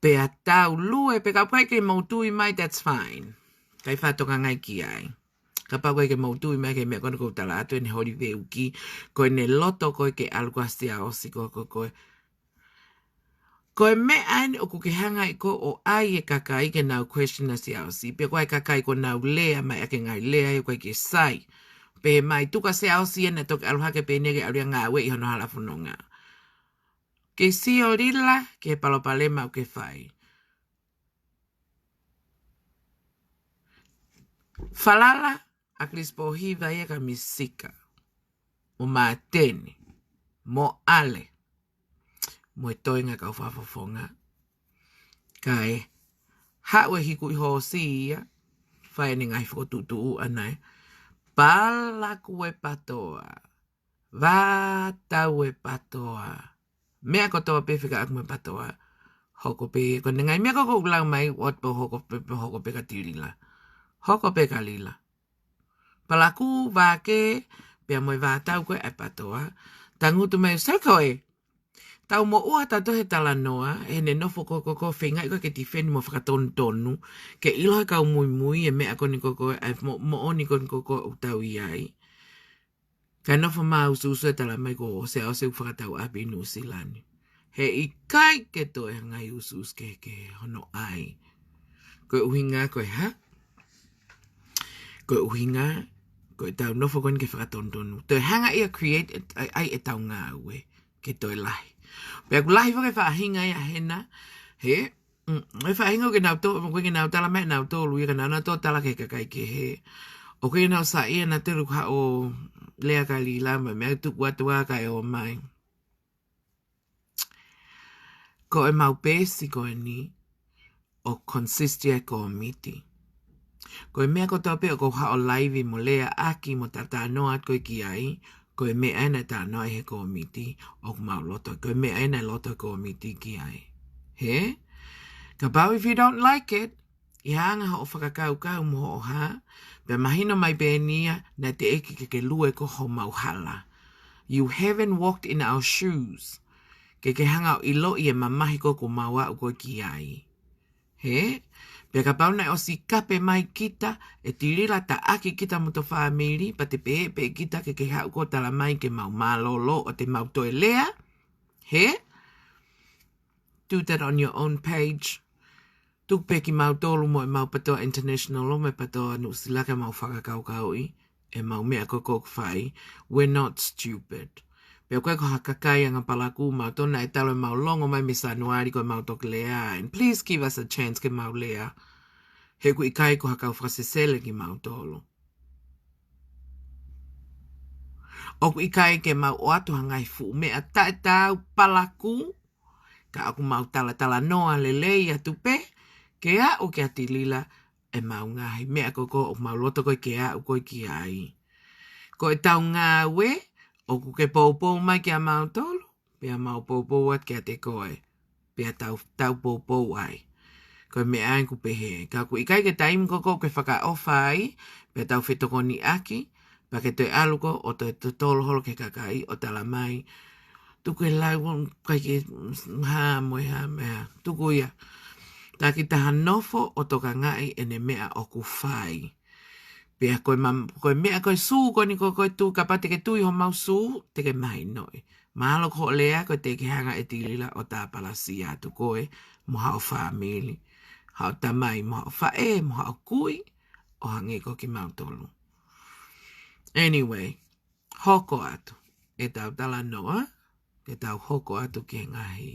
Pea tau lue, pea kapau ʻikai ke mou tui mai, that's fine. ʻIkai faʻa tokangaʻi ki ai. Kapau ʻikai ke mou tui mai ki he meʻa ko eni ʻoku ou tala atu ʻeni he holiday uki, ko ʻene loto ko ē ke ʻalu ko ē ʻa Siaosi ko, ko, ko, ko e meʻa ʻeni ʻoku ke hanga ʻe koe ʻo ʻai e kakai ke nau question ʻa Siaosi. Pea ko e kakai ʻoku nau lea mai ʻaki e ngaahi lea ʻoku ʻikai ke sai. Pehē mai tuku ʻa Siaosi ʻena toki ʻalu hake pē ʻeni ke ʻalu ia ʻo ngāueʻi hono hala fononga. Ke sio Lila ki he palopalema ʻoku ke fai. Falala ʻa Chris Pōhiva ia kia Misika, mo Māteni, mo ʻAle, mo e toenga kau fakafofonga. Kae haʻu e hikuʻi hoosi ia, fai ʻene ngaahi fokotuʻutuʻu ʻana ē. Palakū e PATOA. Vātau e PATOA. Meʻa kotoa pē fekauʻaki mo e PATOA. Hoko pē, ko ʻene ngaahi meʻa ko ē ʻoku lau mai, ʻoua te pē hoko pē, pē hoko pē kia Tilila. Hoko pē kia Lila. Palakū, vākē, pea mo e vātau ko ē ʻa e PATOA. Tangutu mai, sai ko ē. Tau moʻua tautolu he talanoa, he ʻene nofo ko ē, ko ē, ko ē feingaʻi ko ē ke tifeni mo fakatonutonu, ke ʻilo he kau muimui e meʻa ko eni ko ē, ʻa e mo-, moʻoni ko eni ko ē ʻoku tau ʻi ai. Kae nofo mai usuusu e tala mai ko Siaosi ʻoku fakatau ʻapi ʻi Nuʻusila ni. He ʻikai ke toe hanga ʻe Usuusu ke, ke hono ʻai. Ko e ʻuhinga ko e hā? Ko e ʻuhinga, ko ʻetau nofo ko eni ke fakatonutonu. Toe hanga ia create, ʻai, ʻai ʻetau ngāue ke toe lahi. Pea ʻoku lahi foki e faʻahinga ia hena, he, mm, e faʻahinga ʻoku nau tō, ʻoku nau tala mai nautolu ia ka nau, nau tō tala ki he kakai kehe. ʻOku nau saiʻia nautolu ʻoku haʻu ʻo lea kia Lila mo e meʻa tuku atu ā kae ō mai. Ko e mau peesi ko eni ʻoku consist ia e kōmiti. Ko e meʻa kotoa pē ʻoku ou haʻu ʻo laivi mo lea ʻaki mo talanoa atu ko ē ki ai, ko e meʻa ʻena ʻe talanoa ai he kōmiti ʻoku mau loto, ko e meʻa ʻena ʻe loto e kōmiti ki ai. He? Kapau if you don't like it, ʻi he anga hoʻo fakakaukau mo hoʻo hā, pea mahino mai pē eni ia, naʻe teʻeki ke ke lue ko homau hala. You haven't walked in our shoes. Ke ke hanga ʻo ʻiloʻi e mamahi ko ē ʻoku mau aʻu ko ē ki ai. He? Pea kapau naʻe ʻosi kape mai kita, ʻe Tilila taʻaki kita mo hoto fāmili, pea te pehē pē kita ke ke haʻu ko ē ʻo tala mai ke mau mālōlō ʻo te mau toe lea. He? Do that on your own page. Tuku pē kimautolu mo e mau PATOA International ʻo mo e PATOA Nuʻusila ke mau fakakaukauʻi e mau meʻa ko ē ʻoku fai. We're not stupid. Pea ʻoku ʻikai ko ha kakai anga palakū mautolu, naʻe talu e mau longo mai mei Sānuali ko e mau toki lea. And please give us a chance ke mau lea. He ʻoku ʻikai ko ha kau fakasesele kimautolu. ʻOku ʻikai ke mau ʻoatu ha ngaahi fuʻu meʻa taʻetaau palakū, ka ʻoku mau talatalanoa lelei atu pē, ke aʻu kia Tilila e mau ngaahi meʻa ko ē ʻoku mau loto ko ē ke aʻu ko ē ki ai. Ko ʻetau ngāue, ʻoku ke poupou mai kia mautolu, pea mau poupou atu kiate koe, pea tau, tau poupou ai. Ko e meʻa ia ʻoku pehē, ka ʻoku ʻikai ke taimi ko ē ʻoku ke fakaʻofa ai, pea tau fetokoniʻaki, pea ke toe ʻalu ko ē ʻo toe totolo holo ki he kakai ʻo tala mai, tuku e lau, ʻikai ke hā mo e hā mo e hā. Tuku ia. Taki taha nofo ʻo tokangaʻi ʻene meʻa ʻoku fai. Pea ko e mam-, ko e meʻa ko e sū ko eni ko ē ʻoku ke tui, kapau te ke tui homau sū, te ke mahinoʻi. Mahalo ko hoʻo lea ko ē te ke hanga ʻe Tilila ʻo tāpalasia atu koe, mo haʻo fāmili, haʻo tamai, mo haʻo faʻē, mo haʻo kui, ʻo hangē ko kimautolu. Anyway, hoko atu ʻetau talanoa, ke tau hoko atu ki he ngaahi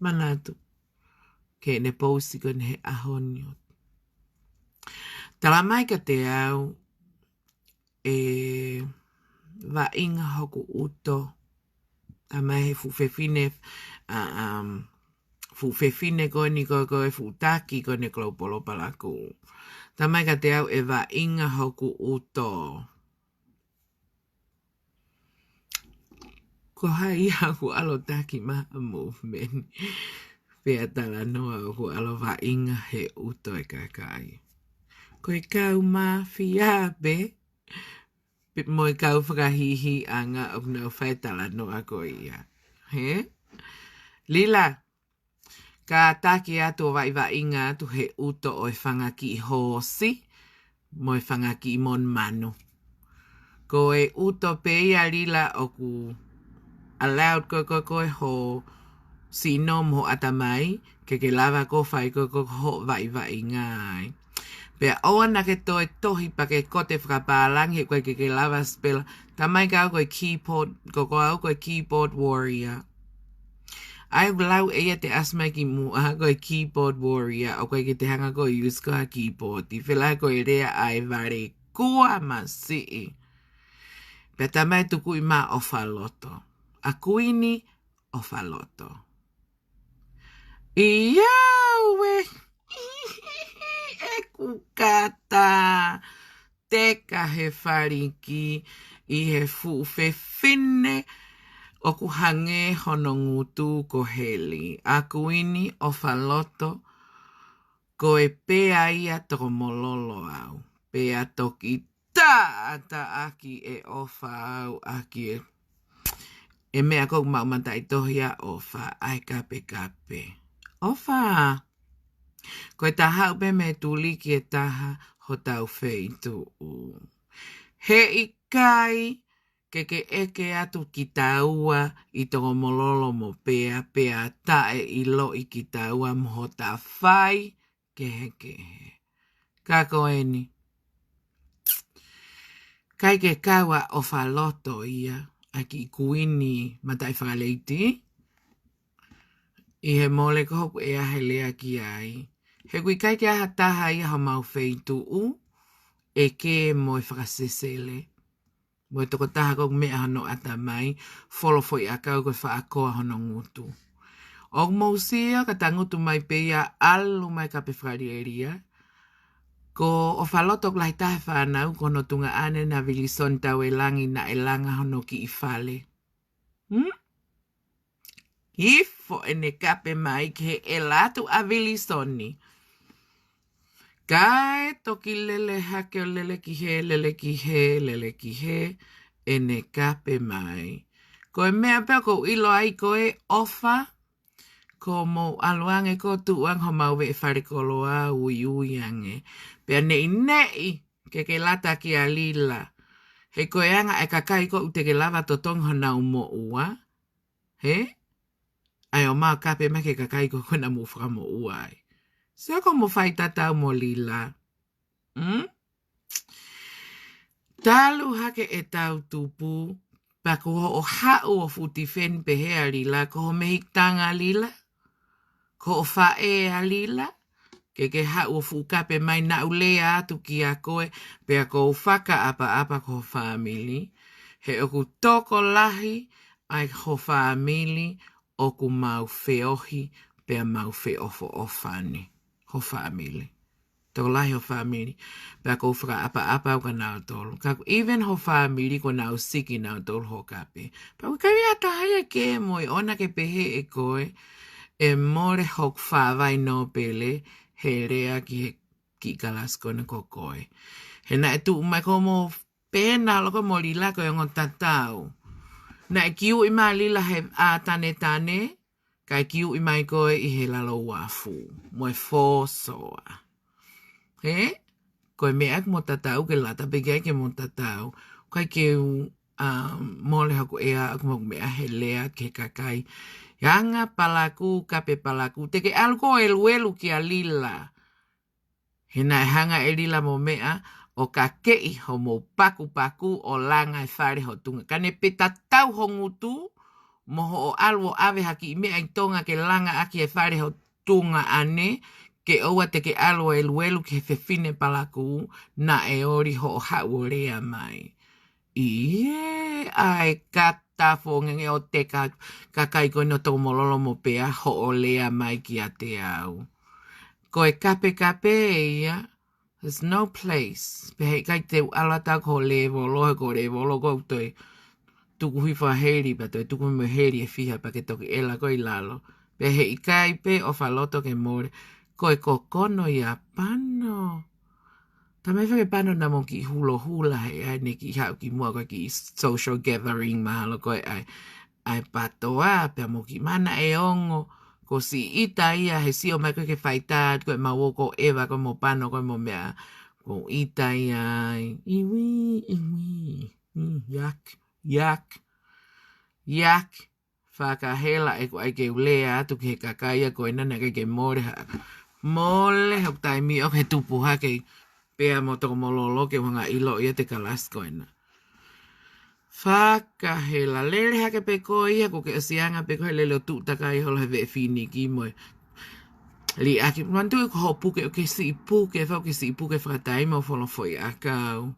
manatu. Ke ne pousi ko eni he ʻaho ni ʻo tala mai kiate au ʻe vaʻinga hoku ʻuto. Talamai he fuʻu fefine, a, um, fuʻu fefine ko eni ko, ko e fuʻu taki ko eni Global Palakū. Talamai kiate au ʻe vaʻinga hoku ʻuto. Ko hai ia ʻoku ʻalu ʻo taki mai ha movement pea talanoa ʻoku ʻalu ʻo vaʻinga he ʻuto e kakai? Ko e kau mafia pē, pe mo e kau fakahihiʻanga ʻoku nau fai e talanoa ko ia. Hē? Lila, kātaki atu ʻo vaʻivaʻinga atu he ʻuto ʻo e fanga kiʻi hoosi mo e fanga kiʻi monumanu. Ko e ʻuto pē ia, Lila, ʻoku allowed ko, ko, ko e ho sino mo ho ʻatamai, ke ke lava ko ʻo fai ko, ko hoʻo vaʻivaʻinga ai. Pea ʻoua naʻa ke toe tohi pea ke kote fakapālangi he ʻoku ʻikai ke ke lava spela. Talamai kiate au ko e keyboard, ko, ko au ko e keyboard warrior. ʻA ia ʻoku lau ʻe ia te ʻasi mai ki muʻa ko e keyboard warrior, ʻoku ʻikai ke te hanga ko ʻo use ko ha keyboard. ʻI fē la ko e lea ʻa e vale kua masiʻi. Pea talamai tukuʻi mai ʻOfaloto. ʻA Kuini ʻOfaloto. ʻIo ē, ʻeku kata, teka he faliki ʻi he fuʻu fefine ʻoku hangē hono ngutu ko heli. ʻA Kuini ʻOfaloto, ko e pea ia tokomololo au. Pea toki taʻataʻaki ʻe ʻOfa au ʻaki e, e meʻa ko ē ʻoku mau mataʻitohi ʻa ʻOfa, ʻa e kapekape. ʻOfa, ko e ta haʻu pē mei he tuliki ʻe taha hotau feituʻu. He ʻikai ke ke ʻeke atu kitaua ʻi tokomololo mo pea, pea taʻeʻiloʻi kitaua mo hota fai kehekehe. Ka ko eni, ʻikai ke kau ʻa ʻOfaloto ia, ʻa e kiʻi kuini mataʻi fakaleiti, ʻi he mole ko hoku ʻea he lea ki ai. He ʻoku ʻikai ke ʻi ai ha taha ia homau feituʻu ʻe kē mo e fakasesele mo e tokotaha ko ē ʻoku meʻa hono ʻatamai, folo foʻi ʻakau ko e faʻa koa hono ngutu. ʻOku mou sio ka tangutu mai pē ia, ʻalu mai kape fakalielia. Ko ʻOfaloto ʻoku lahi taha e fānau, ko hono tuongaʻane naʻa Vilisoni Tauelangi naʻe langa hono kiʻi fale. Hmm? Hifo ʻene kape mai ki hē, ʻe latu ʻa Vilisoni. Kae toki lele hake ʻo lele ki hē, lele ki hē, lele ki hē, ʻene kape mai. Ko e meʻa pē ʻoku ou ʻilo ai ko e ʻOfa, ko hoʻomou ʻalu ange ko ē ʻo tuʻu ange homau veʻe falekoloa uiui ange. Pea neʻineʻi ke ke lata kia Lila. He ko e anga e kakai ko ē ʻoku te ke lava totongi honau moʻua. Hē? ʻA ia ʻomai ʻo kape mai ki he kakai ko ē naʻa mou fakamoʻua ai. Sio ko hoʻomou faitatau mo Lila. Hmm? Talu hake ʻetau tupu, pea ko hoʻo haʻu ʻo fuʻu tifeni pehē ʻa Lila, ko ho mehikitanga Lila, ko hoʻo faʻē ʻa Lila, ke ke haʻu ʻo fuʻu kape mai naʻa ku lea atu kia koe, pea ʻoku ou fakaʻapaʻapa ko ho fāmili, he ʻoku tokolahi ʻa e ho fāmili ʻoku mau feohi, pea mau feʻofoʻofani, ho fāmili. Tokolahi ho fāmili. Pea ʻoku ou fakaʻapaʻapa au kia nautolu. Ka ʻoku even ho fāmili kuo nau siki nautolu ho kape. Pea ʻoku ʻikai ha taha ia ʻe kē mo ia, ʻoua naʻa ke pehē ʻe koe, ʻe mole hoku fāvai nōpele he lea ki he kiʻi kalasi ko eni ko koe. He naʻe tuʻu mai ko mo pena loko mo Lila ko e ongo tatau. Naʻe kiuʻi mai ʻa Lila he ʻātanetane, kae kiuʻi mai koe ʻi he lalo uafu mo e fōsoa. Hē? Ko e meʻa ʻoku mo tatau ke lata pē ki ai ke mo tatau. ʻIkai ke u, um, mole hoku ʻea ʻoku mo meʻa he lea ki he kakai. Anga palakū, kape palakū. Te ke ʻalu ko ē ʻo eluelu kia Lila. He naʻe hanga ʻe Lila mo meʻa ʻo kakeʻi hoʻomou pakupaku ʻo langa e fale ho tunga. Ka ne pē tatau ho ngutu mo hoʻo ʻalu ʻo ʻave ha kiʻi meʻa ʻi Tonga ke langa ʻaki e fale ho tunga ʻanai, ke ʻoua te ke ʻalu ʻo eluelu ki he fefine palakū naʻe oli hoʻo haʻu ʻo lea mai. ʻIo, ʻa e kata fōngenge ʻo te ka-, kakai ko eni ʻo Tokomololo mo Pea hoʻo lea mai kiate au. Ko e kapekape ia, there's no place. Pea heʻikai te u ʻalu atu au ki ho lēvolo, he ko ho lēvolo ʻoku ou toe tuku hifo heli, pea toe tuku mo heli ʻe fiha pea ke toki ʻela koe ʻi lalo. Pea heʻikai pē ʻofa loto ke mole. Ko e kokono ia Pano. Tamai fake Pano naʻa mo kiʻi hulohula he ʻai ne kiʻi haʻu kimuʻa ko e kiʻi social gathering mahalo ko e ʻai, ʻai PTOA pea mo kiʻi mana ʻe ongo. Ko siʻi ʻita ia he sio mai ko e ke faitā, ko e mau ō ko ʻeva ko e mo Pano ko e mo meʻa. Ko ʻita ia ai. Iwi, iwi. Mm, yak, yak, yak. Fakahela ʻeku ʻai ke u lea atu ki he kakai ia ko ena naʻe ʻikai ke mole ha. Mole hoku taimi ʻo ke tupu hake Pea mo Tokomololo ke u hanga ʻiloʻi ʻa e kalasi ko ena. Fakahela lele hake pē ko ia ko ke ʻosi anga pē ko he lele ʻo tuʻu takai holo he veʻe finiki mo e liʻaki. Manatu ko ho puke ʻo ke siʻi puke, fau ke siʻi puke fakataimi ʻo folofoʻi ʻakau.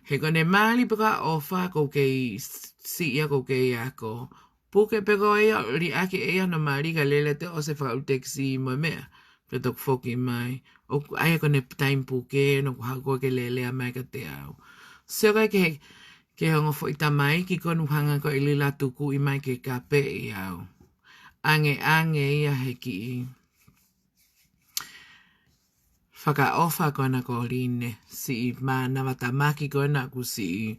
He ko ʻene mali pē ka ʻofa ko ke siʻi ia ko ke ako. Puke pē ko ia, liʻaki ʻe ia hono mali ka lele te ʻosi fakaʻutekisi mo e meʻa. Pea toki foki mai. ʻOku ʻai ko ʻene taimi puke, ʻoku haʻu ko e ke lelea mai kiate au. Sio ko e ke, ke ongo foʻi tamaiki ko ʻene hanga ko e lila tukuʻi mai ke kapeʻi au. Ange, ange ia he kiʻi fakaʻofa ko ena ko Line, siʻi mānava tamaki ko ena ʻoku siʻi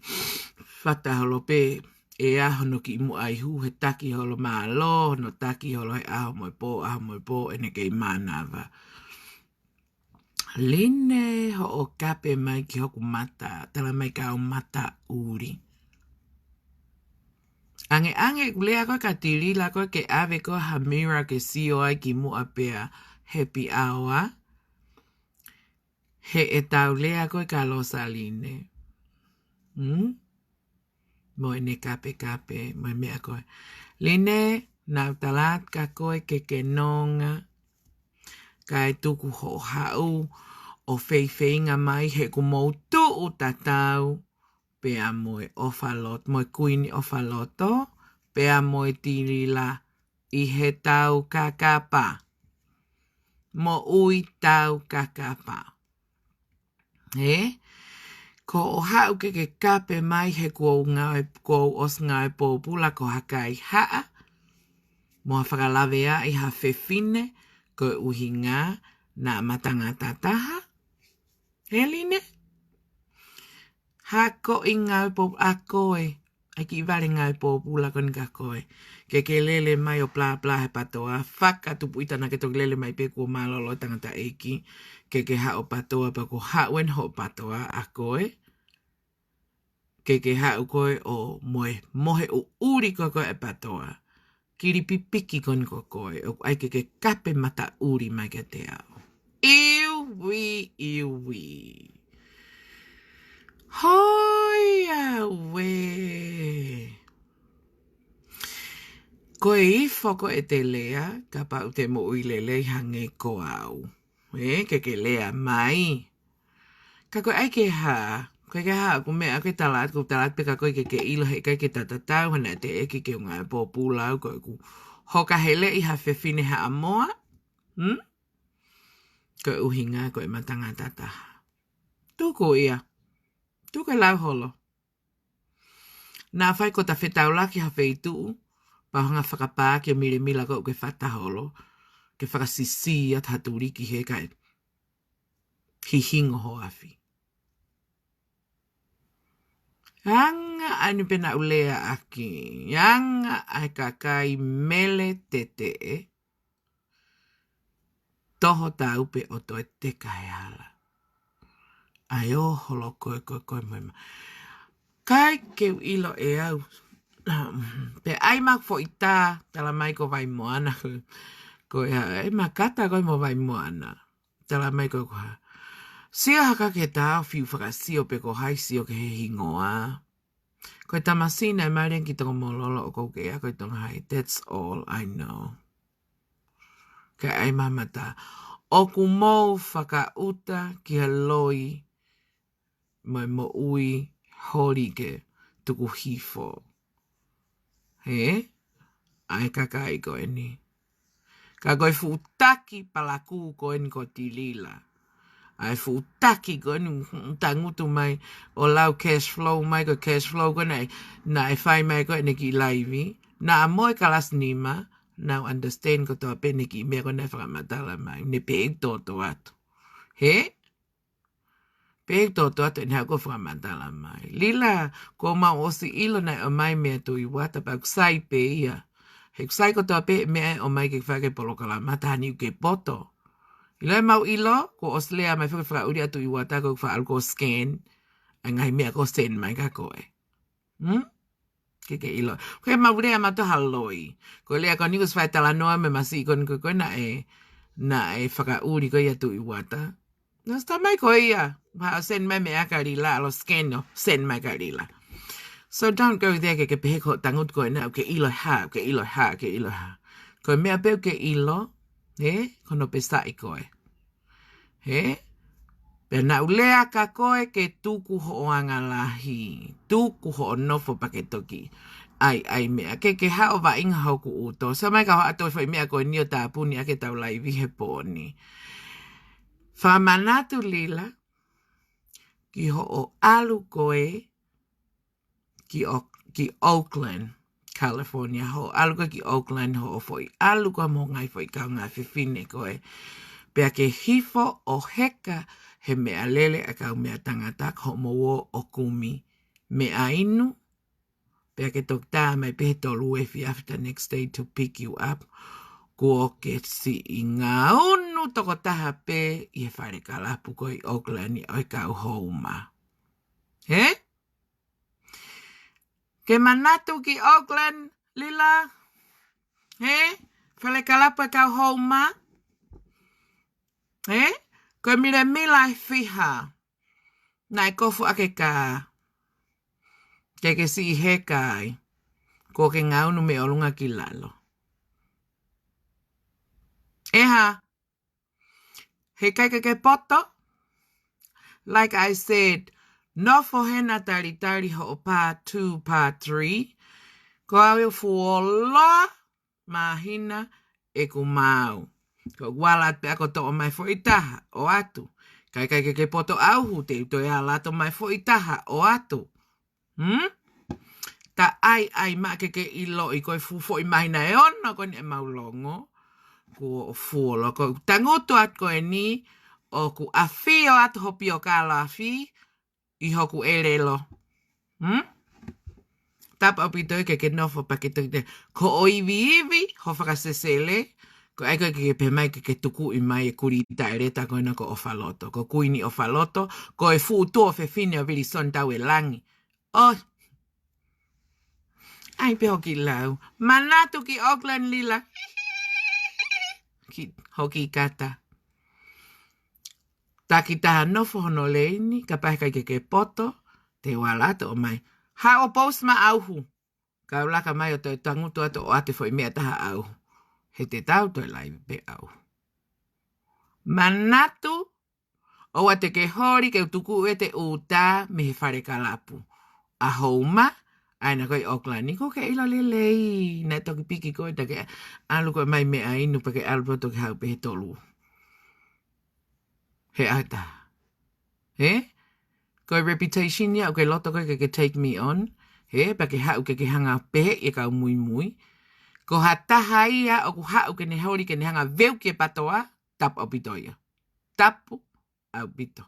fata holo pē ʻe ʻa hono kiʻi muʻa ihu he taki holo mālō, hono taki holo he ʻaho mo e pō, ʻaho mo e pō, ʻene kei mānava. Line, hoʻo kape mai ki hoku mata, tala mai ka au mata ʻuli. Ange, ange, ʻeku lea ko e ka tilila ko e ke ʻave ko e ha mira ke sio ai kimuʻa pea happy hour. He ʻe tau lea ko e ka Losaline. Hmm? Mo ʻene kapekape, mo e meʻa ko e. Line, naʻa ku tala atu kia koe ke ke nonga. Kae tuku hoʻo haʻu ʻo feifeinga mai he ʻoku mou tuʻu tatau. Pea mo e ʻofa loto, mo e kuini ʻofa loto, pea mo e tilila ʻi he tau kakapa. Moʻui tau kakapa. Ē? Ko hoʻo haʻu ke ke kape mai he kuo u ngāue, kuo u ʻosi ngāue pōpula ko ha kaihaʻa. Mo ha fakalaveaʻi ha fefine, ko e ʻuhinga naʻa ma tangata taha. Ē Line? Hako ʻi ngāue pō-, ʻa koe. ʻAi kiʻi vale ngāue pōpula ko eni kia koe. Ke ke lele mai ʻo plā plā he PTOA. Fakatupu ʻita naʻa ke toki lele mai pē kuo mālōlō tangataʻeiki. Ke ke haʻu PTOA pea ko haʻu eni hoʻo PTOA ʻa koe. Ke ke haʻu koe ʻo mohe, mohe ʻuʻuli ko e ko e PTOA. Kili pipiki ko eni ko koe, ʻoku ʻai ke ke kape mata ʻuli mai kiate au. Iwi, iwi. Hoi auē. Ko e ifo ko e te lea, kapau te moʻui lelei hangē ko au. Ē, ke ke lea mai. Ka ko e ʻai ke hā, ko e ke hā, ko e meʻa ko e tala atu, ko e tala atu pē kia koe ke ke ʻilo heʻikai ke tatatau, hana te eki ke u ngāue pōpula au, ko ʻeku hoka heleʻi ha fefine Haʻamoa, hmm? Ko e ʻuhinga, ko e ma tangata taha. Tuku ia, tuku e lau holo. Naʻa faʻa ko ta fetaulaki ha feituʻu, pea hanga fakapā ke milemila ko ke fata holo, ke fakasisi atu ha tuliki he kai. Hihingo ho afi. Anga ʻa eni pē naʻa ku lea ʻaki, anga ʻa e kakai mele teteʻe, toho tau pē ʻo toe teka he hala. ʻAi ʻo holo koe, koe, koe mo e ma. ʻIkai ke u ʻilo ʻe au. Pea ʻai ma foʻi tā, tala mai ko Vaimoana. Ko e hā, ʻai ma kata koe mo Vaimoana. Tala mai ko ko ha. Sio haka ke tā ʻo fiu fakasio pe ko hai sio ki he hingoa. Ko e tamasiʻi naʻe mali ange ki Tokomololo ʻoku ou kei ako ʻi Tonga High. That's all I know. Kae ʻai ma mata. ʻOku mou fakaʻuta ki ha loi mo e moʻui holi ke tuku hifo. Hē? ʻA e kakai ko eni. Ka ko e fuʻu taki palakū ko eni ko Tilila. ʻA e fuʻu taki ko eni, mm, tangutu mai ʻo lau cash flow mai, ko e cash flow ko ē naʻe, naʻe fai mai ko ē ʻene kiʻi laivi. Naʻa mo e kalasi nima, nau understand kotoa pē ʻene kiʻi meʻa ko ē naʻe fakamatala mai. Ne pehē ʻoku toto atu. Hē? Pehē ʻoku toto atu ʻene haʻu ko ē ʻo fakamatala mai. Lila, kuo mau ʻosi ʻilo naʻe ʻomai meia Tuʻi Uata pea ʻoku sai pē ia. He ʻoku sai kotoa pē meʻa ʻe ʻomai ke fai ki he polokalama, taha ni ʻoku ke poto. ʻIlo ʻemau ʻilo, kuo ʻosi lea mai foki e fakaʻuli ʻa Tuʻi Uata ko ē ʻoku faʻa ʻalu ko ē ʻo scan ʻa e ngaahi meʻa ko ē ʻo send mai kia koe. Hmm? Ke ke ʻilo. Ke mau lea mautolu ha loi. Ko e lea ko eni kuo ʻosi fai talanoa mai masiʻi ko eni ko ē naʻe, naʻe fakaʻuli ko ia ʻa Tuʻi Uata. Naʻe ʻosi tā mai ko ia. Pea ʻo send mai meʻa kia Lila, ʻalu ʻo scan ʻo send mai kia Lila. So don't go there ke ke pehē ko e tangutu ko ena ʻoku ke ʻilo hā, ʻoku ke ʻilo hā, ʻoku ke ʻilo hā. Ko e meʻa pē ʻoku ke ʻilo, ē, ko hono pesaʻi koe. Hē? Pea naʻa ku lea kia koe ke tuku hoʻo anga lahi, tuku hoʻo nofo pea ke toki ʻai, ʻai meʻa. Ke, ke haʻu ʻo vaʻinga hoku ʻuto. Sai mai ka hoʻo ʻato e foʻi meʻa ko eni ʻo tāpuni ʻaki ʻetau laivi he pō ni. Fakamanatu Lila, ki hoʻo ʻalu ko ē ki ʻO-, ki Oakland, California, hoʻo ʻalu ko ē ki Oakland, hoʻo foʻi ʻalu ko ē mo e ngaahi foʻi kaungā fefine ko ē. Pea ke hifo ʻo heka he meʻalele ʻa e kau meʻa tangata, ko hoʻomo ō ʻo kumi meʻa inu, pea ke toki tā mai pē he tolu efiafi the next day to pick you up. Kuo ke siʻi ngaunu tokotaha pē ʻi he fale kalapu ko ē ʻi Oakland ʻo e kau houma. Hē? Ke manatu ki Oakland, Lila? Hē? Fale kalapu ʻa e kau houma? Hē? Ko e milemila ʻe fiha naʻe kofu ʻaki e kā ke ke siʻi heka ai, kuo ke ngaunu mei ʻolunga ki lalo. ʻE hā? Heʻikai ke ke poto? Like I said, nofo hena talitali hoʻo part two, part three. Ko au ʻoku fuoloa māhina ʻeku maau. Ko ʻeku ala atu pē ʻaku ʻo toʻo mai foʻi taha, ʻoatu. Ka ʻikai ke ke poto ʻauhu, te u toe ala atu mai foʻi taha, ʻoatu. Hmm? Ta ʻai, ʻai maʻa ke ke ʻiloʻi ko e fuʻu foʻi māhina ʻe ono ko eni ʻemau longo. Kuo fuoloa, ko e tangutu atu ko eni ʻoku ʻafio atu hoʻo piokalafi ʻi hoku ʻelelo. Hmm? Tapu ʻaupito ia ke ke nofo pea ke toki te. Ko hoʻo iviivi, hoʻo fakasesele, ko e ʻai ko ē ke ke pehē mai ke ke tukuʻi mai e kulī taʻeleta ko ena ko ʻOfaloto. Ko Kuini ʻOfaloto, ko e fuʻu tuofefine ʻo Vilisoni Tauelangi. ʻOi. ʻAi pē hoʻo kiʻi lau. Manatu ki Oakland, Lila. Ki hoʻo kiʻi kata. Takitaha nofo hono leini, kapau heʻikai ke ke poto, te u ala atu ʻo ʻomai. Haʻu ʻo post maʻa ʻauhu. Kau laka mai ʻo toe tangutu atu ʻo ʻoatu e foʻi meʻa taha ʻauhu. He te tau toe laivi pē ʻauhu. Manatu, ʻoua te ke holi ke u tuku ʻete ʻūtā mei he fale kalapu. ʻA houma, ʻa ena ko ē ʻi Oakland, kuo ke ʻilo lelei, naʻe toki piki koe ta ke ʻalu ko ē mai meʻa inu pea ke ʻalu pē ʻo toki haʻu pē he tolu. He ʻata. Hē? Ko e reputation ia, ʻoku ke loto ko ē ke ke take me on. Hē? Pea ke haʻu ke ke hanga pehē ʻe kau muimui. Ko ha taha ia ʻoku haʻu ke ne holi ke ne hanga veuki e patoa, tapu ʻaupito ia. Tapu ʻaupito.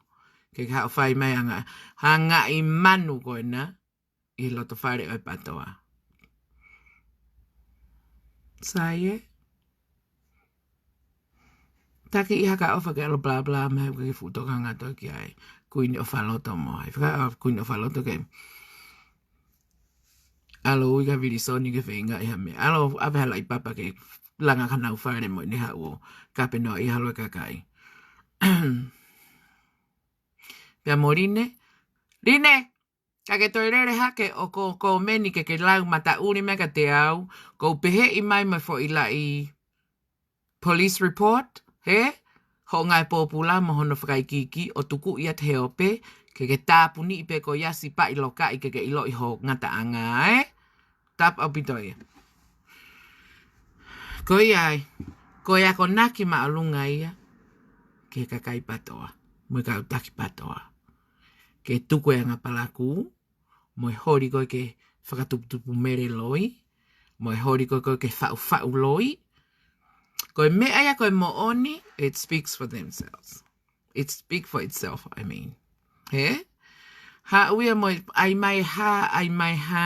Ke ke haʻu ʻo fai mai anga, hanga ʻi manu ko ena ʻi loto fale ʻo e patoa. Sai ē? Taki ʻi ha ka ʻofa ke ʻalu bla bla mai ke fuʻu tokanga atu ki ai. Kuini ʻOfaloto mo ai. Faka-, ʻa, Kuini ʻOfaloto ke ʻalu ui kia Vilisoni ke feinga ʻi ha meʻa. ʻAlu ʻave ha laʻi papa ke langa ki honau fale mo ʻene haʻu ʻo kapenoaʻi holo e kakai. Pea mo Line. Line! Ka ke toe lele hake ʻo ko, ko meni ke ke lau mataʻuli mai kiate au, ʻoku ou pehē mai mo e foʻi laʻi police report, hē? Hoʻo ngāue pōpula mo hono fakaikiiki ʻo tukuʻi atu he ope, Ke ke tāpuniʻi pē ko ia, sipaʻi lokaʻi ke ke ʻiloʻi ho ngataʻanga, ē? Tapu ʻaupito ia. Ko ia ai, ko e akonaki māʻolunga ia ki he kakai PATOA, mo e kau taki PATOA. Ke tuku e anga palakū, mo e holi ko ē ke fakatuputupu mele loi, mo e holi ko ē ke faʻufaʻu loi. Ko e meʻa ia ko e moʻoni, it speaks for themselves. It speak for itself, I mean. He? Haʻu ia mo e ʻai mai hā, ʻai mai hā,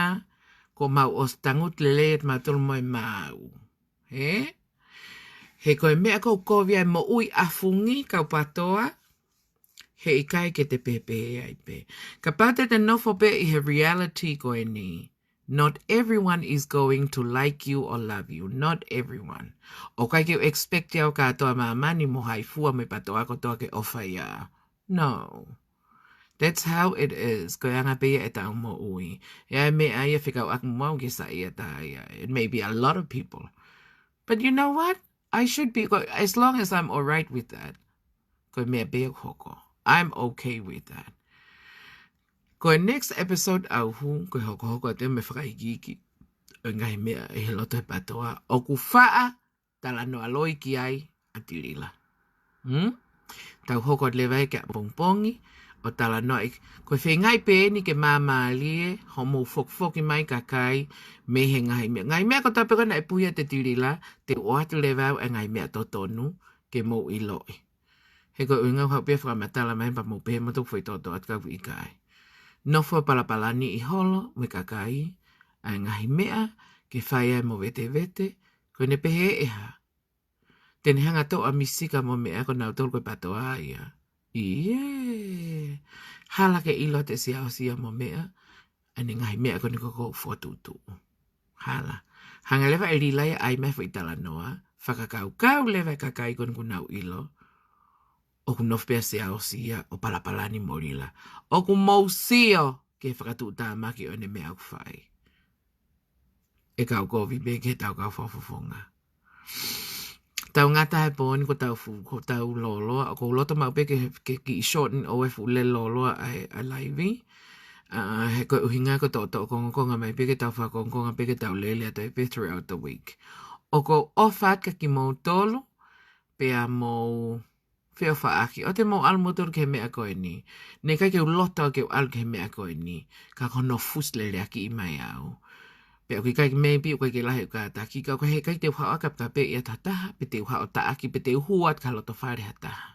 ko mau ʻosi tangutu lelei atu mautolu mo e maau. He? He ko e meʻa ko ē ʻoku kovi ai moʻui ʻafungi kau PATOA, he ʻikai ke te pēpē ai pē. Kapau te te nofo pē ʻi he reality ko eni. Not everyone is going to like you or love you. Not everyone. ʻOku ʻikai ke u expect au kātoa māmani mo hai fua mo e PATOA kotoa ke ʻofa ia. No. That's how it is. Ko e anga pē ia ʻetau moʻui. ʻE ʻi ai e meʻa ia fekauʻaki mo au ke saiʻia taha ia. It may be a lot of people. But you know what? I should be, as long as I'm all right with that. Ko e meʻa pē ia ʻoku hoko. I'm okay with that. Ko e next episode ʻaʻaku, ko e hokohoko atu mo e fakaikiiki ʻo e ngaahi meʻa ʻi he loto he PATOA. ʻOku faʻa talanoa loi ki ai ʻa Tilila. Hmm? Tau hoko atu leva ia ki ʻapongipongi, ʻo talanoaʻi, ko e feingaʻi pē eni ke māmālie hoʻomou fokifoki mai kakai mei he ngaahi meʻa. Ngaahi meʻa kotoa pē ko ē naʻe puhi ʻe Tilila, te u ʻoatu leva au e ngaahi meʻa totonu ke mou ʻiloʻi. He ko e ʻuhinga ʻoku ou haʻu pē ʻo fakamatala mai pea mou pehē mo toku foʻi toto atu ka ʻoku ʻikai. Nofo palapalaniʻi holo mo e kakai ʻa e ngaahi meʻa ke fai ai mo vetevete, ko ʻene pehē ʻe hā. Te ne hanga ʻo toʻo ʻa Misika mo meʻa ko nautolu ko e PATOA ia. ʻIo. Hala ke ʻilo ʻe Siaosi ia mo meʻa, ʻa ʻene ngaahi meʻa ko eni ʻoku ou fokotuʻutuʻu. Hala. Hanga leva ʻe Lila ia ʻo ʻai mai e foʻi talanoa, fakakaukau leva e kakai ko eni ʻoku nau ʻilo ʻoku nofo pē ʻa Siaosi ia ʻo palapalani mo Lila. ʻOku mou sio ki he fakatuʻutāmaki ʻo ʻene meʻa ʻoku fai. ʻE kau kovi pē ki heʻetau kau fakafofonga. Tau ngata he pō ni ko ʻetau fu-, ko ʻetau lōloa, ʻoku ou loto maʻu pē ke, ke kiʻi shorten ʻo e fuʻu lele lōloa ʻa e, ʻa e laivi. ʻA, he ko e ʻuhinga ko e toʻotoʻo kongokonga mai pē ke tau fakakongokonga pē ke tau lele atu ai pē throughout the week. ʻOku ou ʻofa atu kia kimoutolu, pea mou feʻofaʻaki, ʻoua te mou ʻalu moutolu ki he meʻa ko eni. Naʻe ʻikai ke u loto ke u ʻalu ki he meʻa ko eni, ka ko hono fusi leleakiʻi mai au. Pea ʻoku ʻikai, maybe ʻoku ʻikai ke lahi ʻeku kātaki, ka ʻoku ʻikai te u haʻu ʻo kapekapeʻi atu ha taha, pe te u haʻu ʻo taʻaki, pe te u hū atu ki ha loto fale ha taha.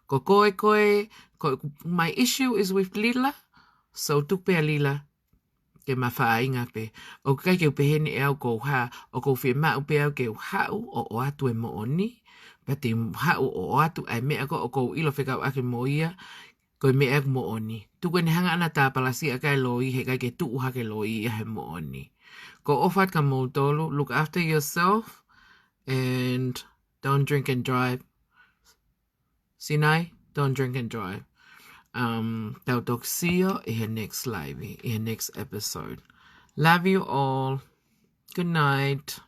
Ko koe, koe, ko, my issue is with Lila, so tuku pē ʻa Lila ke ma fāinga pē. ʻOku ʻikai ke u pehē ni ʻe au ʻoku ou hā, ʻoku ou fiemaʻu pē au ke u haʻu ʻo ʻoatu e moʻoni, pea te u haʻu ʻo ʻoatu ʻa e meʻa ko ē ʻoku ou ʻilo fekauʻaki mo ia, ko e meʻa ʻoku moʻoni. Tuku ʻene hanga ʻana ʻo tāpalasia ʻaki e loi, he ʻikai ke tuʻu hake loi ia he moʻoni. Ko e ʻofa atu kia moutolu, look after yourself, and don't drink and drive. Sinai, don't drink and drive. Um, tau toki sio ʻi he next live, ʻi he next episode. Love you all. Good night.